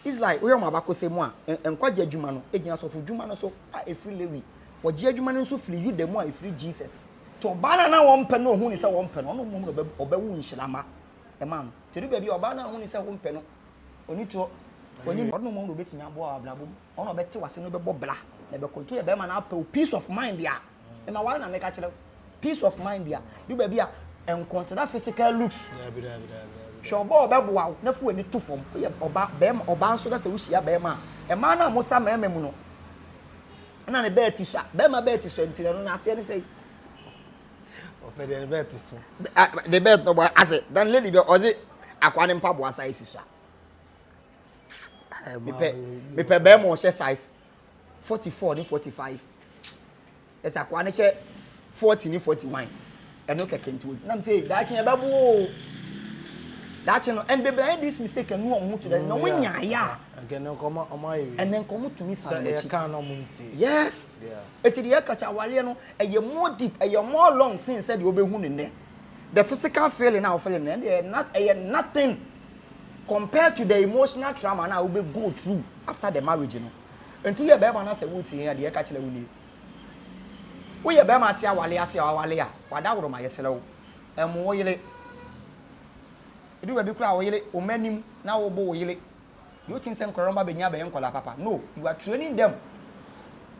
Israel, wohwɛ wɔn abakɔsɛm mu a, nkwagye adwuma no gyina asɔfodwuma no so a ɛfiri Lewi. Wɔgye adwuma no nso firi Yuda mu a ɛfiri Jesus. Nti ɔbaa no a na wɔmpɛ no, ɔhu ne sɛ wɔmpɛ no, ɔno mmom na ɔbɛwo nhyira ma ɛmaa no. Nti ɛdu baabi a ɔbaa no a ɔhu ne sɛ wompɛ no, ɔni toɔ, ɔni, ɔno mmom na ɔbɛtumi aboa wɔ abrabɔ mu. Ɔno na ɔbɛte w'ase na ɔbɛbɔ bra na ɛbɛkɔ. Nti woyɛ bɛrima na apɛ wo peace of mind a, mema ware na meka kyerɛ wo. Peace of mind a, du baabi a, nconsider physical looks. Hwɛ ɔba a ɔbɛboa wo na fa w'ani to fam. Woyɛ ɔba, bɛrima, ɔbaa nso na sɛ wohyia bɛrima a, mmaa no a mosa mmarima mu no, na ne bɛɛ ti sua. Bɛrima bɛɛ ti sua nti no, n'aseɛ ne sɛ. Ɔpɛ deɛ ne bɛɛ ti so. Ne bɛɛ tɔ bɔ ase. Dan lady bɛ ɔdze akwa ne mpaboa size sua. Mepɛ mepɛ bɛrima ɔhyɛ size 44 ne 45. Ɛsɛ akoa no hyɛ 40 ne 41. Ɛno kɛkɛ nti o. Nam sɛ daakye ɛbɛbo o. Daakye no and bebree ayɛ this mistake ɛnu wɔn ho to dɛ na wɔn nyaayɛ a. Ɛnɛ nkɔmɔ ɔmo ayɛ wie. Ɛnɛ nkɔmɔ tumi san n'akyi. Sɛ ɛyɛ kan na ɔmo ntie. Yes. Eti deɛ ɛka kyɛ awareɛ no ɛyɛ more deep ɛyɛ more long sin sɛ deɛ ɔbɛhu ne nnɛ. The physical feeling a ɔfeel no ɛyɛ ɛyɛ nothing. Compared to the emotional trauma no a wobɛ go through after the marriage no. Nti woyɛ bɛrima na sɛ wotie yɛn a deɛ yɛka kyerɛ wo nie. Woyɛ bɛrima te awale ase a wawale a, wadaworoma yɛsrɛ wo, ɛmmo wo yere. Ɛdu baabi koraa a wo yere, wo mma anim na wobɔ wo yere. Do you think sɛ nkwadaa no ba bɛnyin abɛyɛ nkwadaa papa? No, you are training them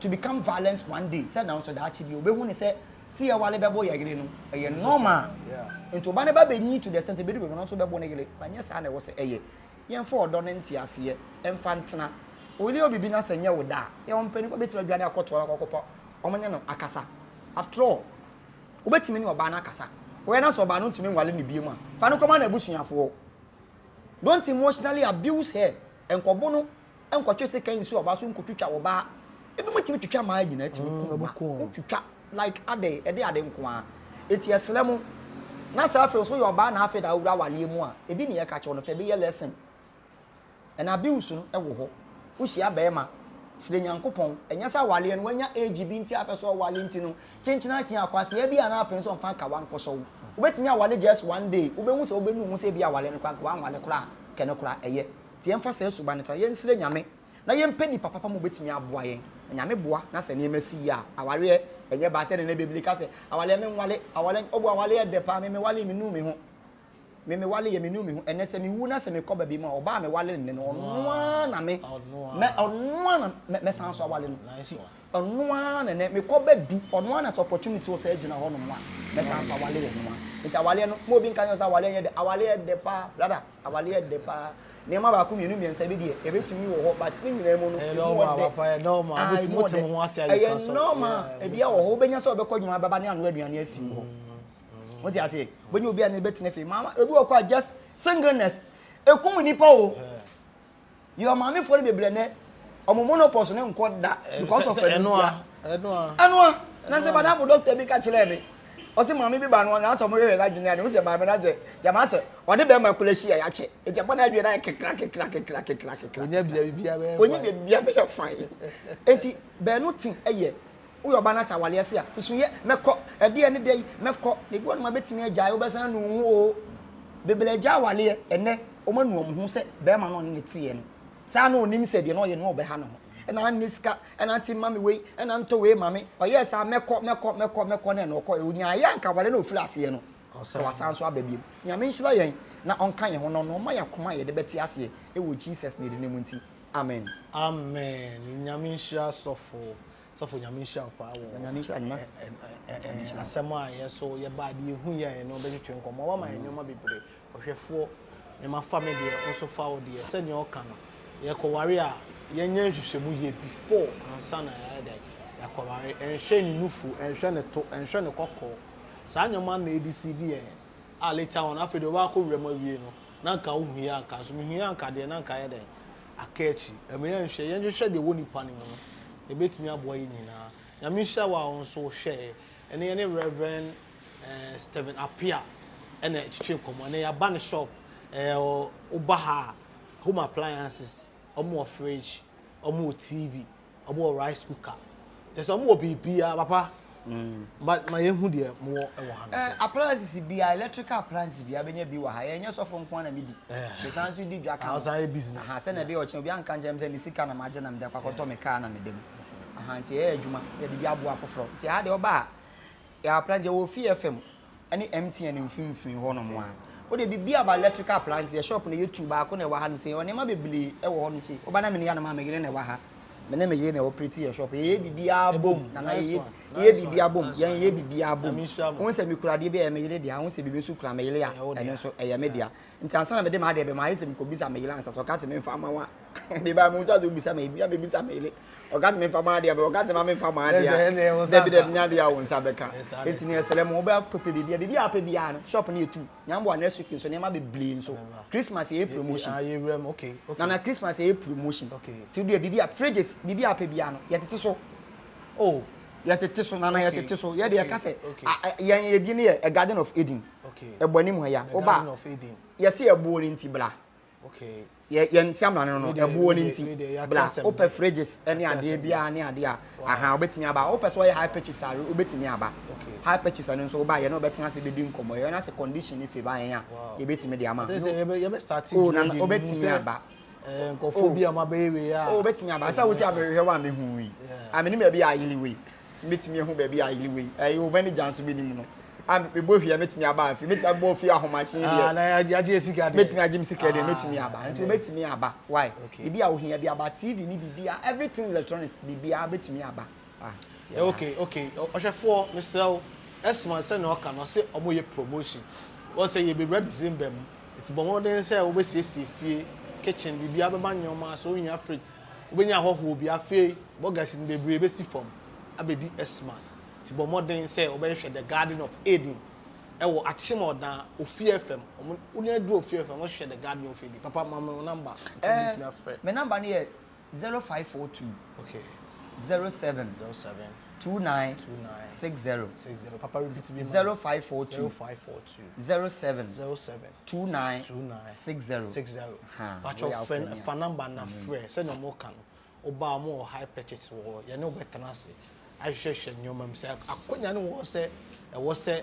to become violent one day. Sɛ nanso daakye bi obehu ne sɛ sɛ yɛwale bɛbɔ yɛ yere no, ɛyɛ normal. Nti ɔba no ba bɛnyin to the extent ebedu baabi no nso bɛbɔ ne yere. Anyɛ saa na ɛwɔ sɛ ɛyɛ. Yɛmfa ɔdɔ ne nteaseɛ mfa ntena. Oyere yɛ obibi na sɛ nyɛ wo da a, yɛwɔ mpanyinfoɔ bɛtumi adwane akɔtoa no akɔkɔpɔ wɔn ne no akasa. After all, wobɛtumi ne ɔbaa no akasa. Woyɛ na sɛ ɔbaa no ntumi nwale no bio a, fa no kɔma n'abusuafoɔ. Don't emotionally abuse her. Nkɔbo no, nkɔtwe sekan nsi ɔbaa so nkɔtwitwa ɔbaa. Ebi mo tumi twitwa mmaa nyinaa tumi kum ma. Wotwitwa like adɛn, ɛde ade nko ara. Eti ɛsrɛ mo, na sɛ afei nso yɛ ɔbaa na afei na awura awaleɛ mu a, ebi ne yɛka kyerɛ no fɛ, ebi yɛ lesson. And abuse no ɛwɔ hɔ. Wohyia bɛrima, srɛ Nyankopɔn, ɛnyɛ sɛ awaleɛ no wanya age bi nti apɛ sɛ ɔwale nti no, kyenkyena akyen akwasea bi a na apɛ nso ɔmfa nkawa nkɔsɔ wo. Wobɛtumi awale just one day, wobɛhu sɛ wobɛnu wo ho sɛ ebia awale no koraa nka woanwale koraa a, kɛ no koraa ɛyɛ. Nti yɛmfa saa suban no tra, yɛnsrɛ Nyame na yɛmpɛ nipa papa ma obɛtumi aboa yɛn. Na Nyame boa na sɛ nneɛma si yie a, awareɛ ɛnyɛ bad. Sɛdeɛ na bebree ka sɛ, awareɛ menwale, awareɛ, obu awareɛ ɛdɛ paa, me mewale menuu me ho. Me me wale yɛ me nu me ho ɛnɛ sɛ me wu na sɛ me kɔ baabi mu a ɔbaa me wale ne no ɔno ara na me mɛ ɔno ara na mɛ san so awale no ɔno ara na nɛ me kɔ bɛ du ɔno ara na sɛ opportunity wɔ sɛ gyina hɔ nom a mɛ san so awale wɔ no a nti awale no mo obi nka nyɛ sɛ awale yɛ dɛ awale yɛ dɛ paa brother awale yɛ dɛ paa nneɛma baako mmienu mmiɛnsa bi deɛ ebetumi wɔ hɔ but ne nyinaa mu no emu wɔ dɛ ah emu wɔ dɛ ɛyɛ normal ebi wɔ hɔ wobɛnya sɛ ɔbɛkɔ adwuma bɛba ne ano aduane asi wɔ hɔ. Wote ase? Wobɛnya obi a ne bɛtena fie. Mama, ebi wɔ kɔ a just singleness. Ekum nipa o. Yɛ maamefoɔ no bebree nɛ. Ɔmo monopause ne nkɔ da because of ɛno ntia. Ɛnoa. Na nti madamfo doctor bi ka kyerɛɛ me. Ɔse maame bi ba no ɔna asɛ ɔmo hwehwɛ n'adwene ade. Wote maame no asɛ gyama asɛ ɔne bɛrima kura hyia yɛakyɛ. Nti ɛbɔ n'adwene no ayɛ kekra kekra kekra kekra kekra. Onya bia bibia bɛyɛ fine. Onya bia bibia bɛyɛ fine. Nti bɛɛno te ɛyɛ Woyɛ ɔbaa na sɛ awale ase a, susu yɛ, mɛkɔ, ɛdeɛ ne deɛ yi, mɛkɔ. Na ebi wɔ nom a bɛtumi agyae, wobɛsan anu wo ho oo. Bebree agya awaleɛ, ɛnnɛ, wɔn anu wɔn ho sɛ bɛrima no a ɔne no teɛ no, saa na ɔnim sɛ deɛ na ɔyɛ no ɔbɛha ne ho. Ɛna anni sika, ɛna nte mma me wei, ɛna ntɔ wei ma me. Ɔyɛɛ saa, mɛkɔ, mɛkɔ, mɛkɔ, mɛkɔ, na ɛna ɔkɔeɛ. Ɔnyaeɛ a anka awale no a ɔfiri aseɛ no, na wasan nso aba bio. Nyame nhyira yɛn na ɔnka yɛn ho na ɔno ɔmma yɛn akoma a yɛde bɛte aseɛ wɔ Jesus ne din mu nti, amen. Amen Nyame nhyira sɔfo. Sɔfo Nyame nhyira wo paa wɔ Nyame nhyira no. asɛm a yɛ so yɛbaa de yɛhu yɛ a yɛne wo bɛtwetwe nkɔmmɔ. Woama yɛn nneɛma bebree. Ɔhwɛfoɔ, me mafa me deɛ, wo nso fa wo deɛ. Sɛdeɛ ɔka no, yɛkɔware a, yɛnyɛ nhwehwɛmu yie before ansa na yɛayɛ dɛn, yɛakɔware. Ɛnhwɛ ne nufu, ɛnhwɛ ne to, ɛnhwɛ ne kɔkɔɔ. Saa nneɛma no na ɛdeceive yɛn a later on afei deɛ wobɛakɔ wura mu awie no, na anka wohui a anka nso mehui a anka deɛ na anka ayɛ dɛn, aka akyi. Ɛma yɛnhwɛ, yɛnhwehwɛ deɛ ɛwɔ nipa no mu no, na ɛbɛtumi aboa yɛn nyinaa. Nyame nhyira wo a wo nso wohwɛeɛ. Ɛne yɛne Rev. Eh, Stephen Appiah ɛna ɛtwetwe nkɔmmɔ. Ɛnɛ yɛaba ne shop. Eh, woba ha a, home appliances, ɔmo wɔ fridge, ɔmo wɔ TV, ɔmo wɔ rice cooker. Kyerɛ sɛ ɔmo wɔ biribiara, papa. Mm. Ma ma yɛhu deɛ mowɔ wɔ ha no. Eh, appliances biara, electrical appliances biara bɛnya bi wɔ ha. Yɛnyɛ sɔfo nko ara na medi. Eh. Mesan nso di dwa ka ho. Ah, ɔsan yɛ business. Aha, sɛnea ɛbɛyɛ ɔkyena obi anka nkyerɛ me sɛ ne sika na magye na mede akɔ akɔtɔ me kaa na meda mu. Aha, nti yɛyɛ adwuma, yɛde bi aboa afoforɔ. Nti ha deɛ ɔba a, Yɛ appliance yɛwɔ Ofie FM ne MTN mfimfini hɔ nom a. Wo deɛ biribi about electrical appliance yɛ shop no yɛ tu baako na ɛwɔ ha nom sei nneɛma bebree ɛwɔ hɔ nom sei. Woba na me ne yanom a me yere na ɛwɔ ha. Me ne me yere na operate yɛ shop. Yɛyɛ biribiara bom nana yɛyɛ yɛyɛ biribiara bom yɛn yɛyɛ biribiara bom. Wohu sɛ mekura adeɛ bi a ɛyɛ me yere dea wohu sɛ biribi nso kura me yere a ɛno nso ɛyɛ me dea. Nti ansa na mede m'adeɛ bɛma ayɛ sɛ mekɔbisa me yere ansa sɛ ɔka sɛ memfa mma wo a meba mu nso asɛ wobisa me bia mebisa me yere ɔka sɛ memfa m'adeɛ a ɔka sɛ ma memfa m'adeɛ a dabi dabi nya adeɛ a wo nsa bɛka nti ne ɛsrɛ mo wobɛpɛpɛ biribi a biribi a wopɛ biara no shop no yɛ tu nyamboa next week nso nneɛma bebree nso Christmas yɛ promotion nana Christmas yɛ promotion ti deɛ biribi a fridges biribi a wopɛ biara no yɛtete so oh yɛtete so nana yɛtete so yɛde yɛka sɛ yɛn yɛdi no yɛ a garden of Eden ɛbɔ anim ha ya woba yɛse ɛboɔ no nti bra yɛn nti amena no no ɛboɔ no nti bra wopɛ fridges ne adeɛ biara ne adeɛ a aha wobɛtumi aba wopɛ sɛ ɔyɛ high purchase a wobɛtumi aba high purchase no nso woba yɛne wobɛtena ase bɛdi nkɔmmɔ yɛn ase condition ne favor yɛn a yɛbɛtumi de ama oh nana wobɛtumi aba nkurɔfoɔ bi a wɔabɛyɛ wei a oh wobɛtumi aba sɛ wo sɛ abɛhwehwɛ wo a mehu yi a menim baabi a ayere wei mɛtumi ahu baabi a ayere wei ɛyɛ wo manager nso bɛnim no a mebɔ hwia mɛtumi aba afi mɛtumi abɔ fie ahomakye deɛ ah, na yɛagye sika deɛ mɛtumi agye me sika deɛ mɛtumi aba nti wobɛtumi aba why biribi a wohia bi aba tv ne biribi a everything electronics biribi a bɛtumi aba ah, eh, okay okay ɔhwɛfoɔ mesrɛ wo ɛsoma sɛ na ɔka no ɔse ɔmo yɛ promotion wɔn sɛ yɛbɛwura December mu nti bɔ mmɔden sɛ wobɛsiesie fie kitchen biribiara bɛma nneɛma sɛ wohia fridge wobɛnya ahɔhoɔ bi afei bɔgas no bebree bɛsi fam abɛdi Xmas nti bɔ mmɔden sɛ wobɛhwehwɛ The Garden of Eden ɛwɔ Akyem Ɔdan Ofie FM ɔmo wonya duru Ofie FM wɔhwehwɛ The Garden of Eden papa ma me wo number nti Eh, wobɛtumi afrɛ me number no yɛ 0542 okay 07 07 29 29 60 60 papa repeat bi ma me 0542 0542 07 07 29 29 60 60 Ha, patro woyɛ frɛ afrɛ me a. fa number na frɛ sɛnea ɔmo ka no woba a ɔmo wɔ high purchase wɔ hɔ yɛne wo bɛtena ase ahwehwɛhwɛ nneɛma mu sɛ akonnwa no wɔ hɔ sɛ ɛwɔ sɛ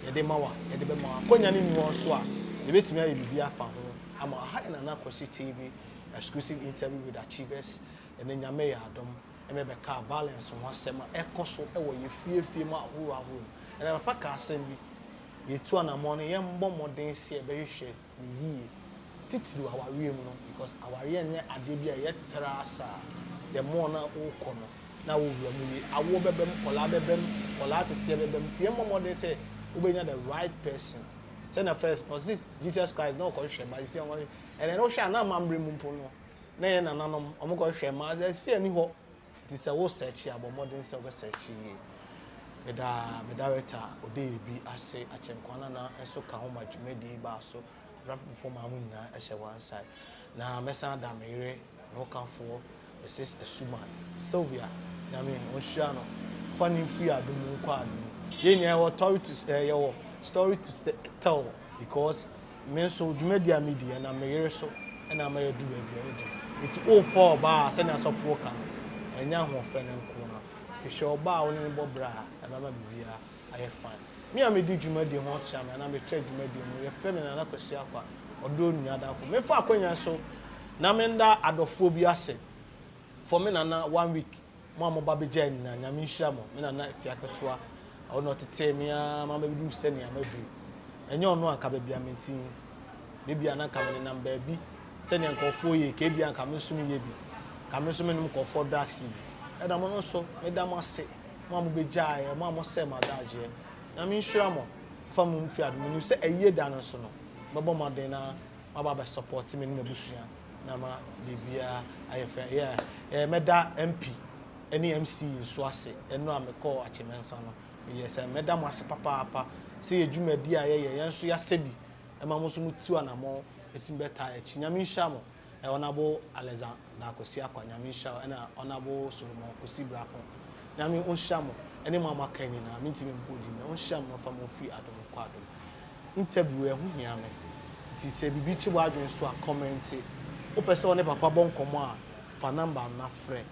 yɛde ma wa yɛde bɛma wa akonnwa no nni hɔ nso a yɛbɛtumi ayɛ biribi afa ho ama aha yɛ Nana Kwasi TV exclusive interview with achievers ɛnɛ Nyame yɛ adom ɛmɛ bɛka violence ho asɛm a ɛkɔ so ɛwɔ yɛ fie fie mu ahorow ahorow mu ɛnɛ papa ka asɛm bi yɛtu anammɔn no yɛmbɔ mmɔden sɛ yɛbɛhwehwɛ ne yie titiriw awareɛ mu no because awareɛ nyɛ adeɛ bi a ɛyɛ tra saa the more na wokɔ no na wowura mu yie awoɔ bɛbɛ mu kɔlaa bɛbɛ mu kɔlaa teteɛ bɛbɛ mu nti yɛmmɔ mmɔden sɛ wobɛnya the right person sɛnea first no ɔse Jesus Christ na ɔkɔhwehwɛ ba sisi ɔkɔhwehwɛ ɛnɛ no wohwɛ a na amammerɛ mu mpo no na yɛn nananom ɔmo kɔhwehwɛ mmaa ɛsi ani hɔ nti sɛ wo search a bɔ mmɔden sɛ wobɛ search yie meda me director ɔde bi ase Akyenkwa Nana nso ka ho ma dwumadie baa so afrafo maa mo nyinaa ɛhyɛ one side na mɛsan da me yere me hokafoɔ Mrs Asuma Sylvia Nyame ɔnhyira no fa ne mfiri adom mu nkɔ adom mu yɛn nyinaa yɛwɔ story to eh, yɛwɔ story to tell because me nso dwumadi a medi ɛnam me yere so ɛna ama yɛadu baabi a yɛadu nti wofa ɔbaa a sɛnea asɔfoɔ ka no ɛnyɛ ahoɔfɛ no nko a hwehwɛ ɔbaa a wo ne no bɔ bra a ɛbɛma biribiara ayɛ fine me a medi dwumadi ho ɔkyea me anaa metra dwumadi ho yɛfrɛ me Nana Kwasi Akwa ɔdɔ nua adamfo mefa akwanya so na menda adɔfoɔ bi ase for me nana one week mo a moba bɛgyaa nyinaa Nyame nhyira mo me nana Afia Ketewa ɔno ɔtetee me ara ma mabɛduru sɛnea maduru ɛnyɛ ɔno anka baabi a mente yi baabi a na nka menenam baabi sɛnea nkurɔfoɔ yɛ ka ebi anka me nso meyɛ bi ka me nso menom nkurɔfoɔ drugs bi. Ɛna mo nso, meda mo ase, mo a mobɛgyaeɛ, mo a mosɛe mo adagyeɛ. Nyame nhyira mo mfa mo mfiri adom. Menim sɛ ayie da no nso no, mobɛbɔ mmɔden na moaba abɛ support me ne m'abusua na ama biribiara ayɛ fɛ. Yeah, eh, mɛda MP ne MC nso ase, ɛno a mekɔɔ Akyemɛnsa no, meyɛ sɛ mɛda mo ase papaapa sɛ yɛ dwumadi a yɛyɛ, yɛn nso yɛasɛ bi ɛma mo nso motu anamɔn ɛtumi bɛtaa akyi. Nyame nhyira mo. Honourable Alexander Kwesi Akwa Nyame nhyira wo ɛna Honourable Solomon Kwesi Brako Nyame ɔnhyira mo ɛne mo a moaka nyinaa mentumi mbɔ din na ɔnhyira mo na ɔmfa mo mfiri adom nkɔ adom Interview ɛho hia me nti sɛ biribi kye w'adwene so a kɔmɛnte wopɛ sɛ wo ne papa bɔ nkɔmmɔ a fa number no na frɛ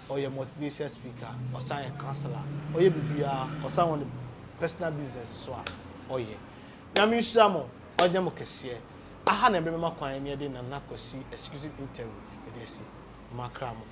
ɔyɛ motivation speaker ɔsan yɛ counsellor ɔyɛ biribiara ɔsan wɔ ne personal business so a ɔyɛ Nyame nhyira mo ɔnyɛ mo kɛseɛ Aha na ɛbɛma kwan na yɛde Nana Kwasi exclusive interview yɛde asi. Makra mo.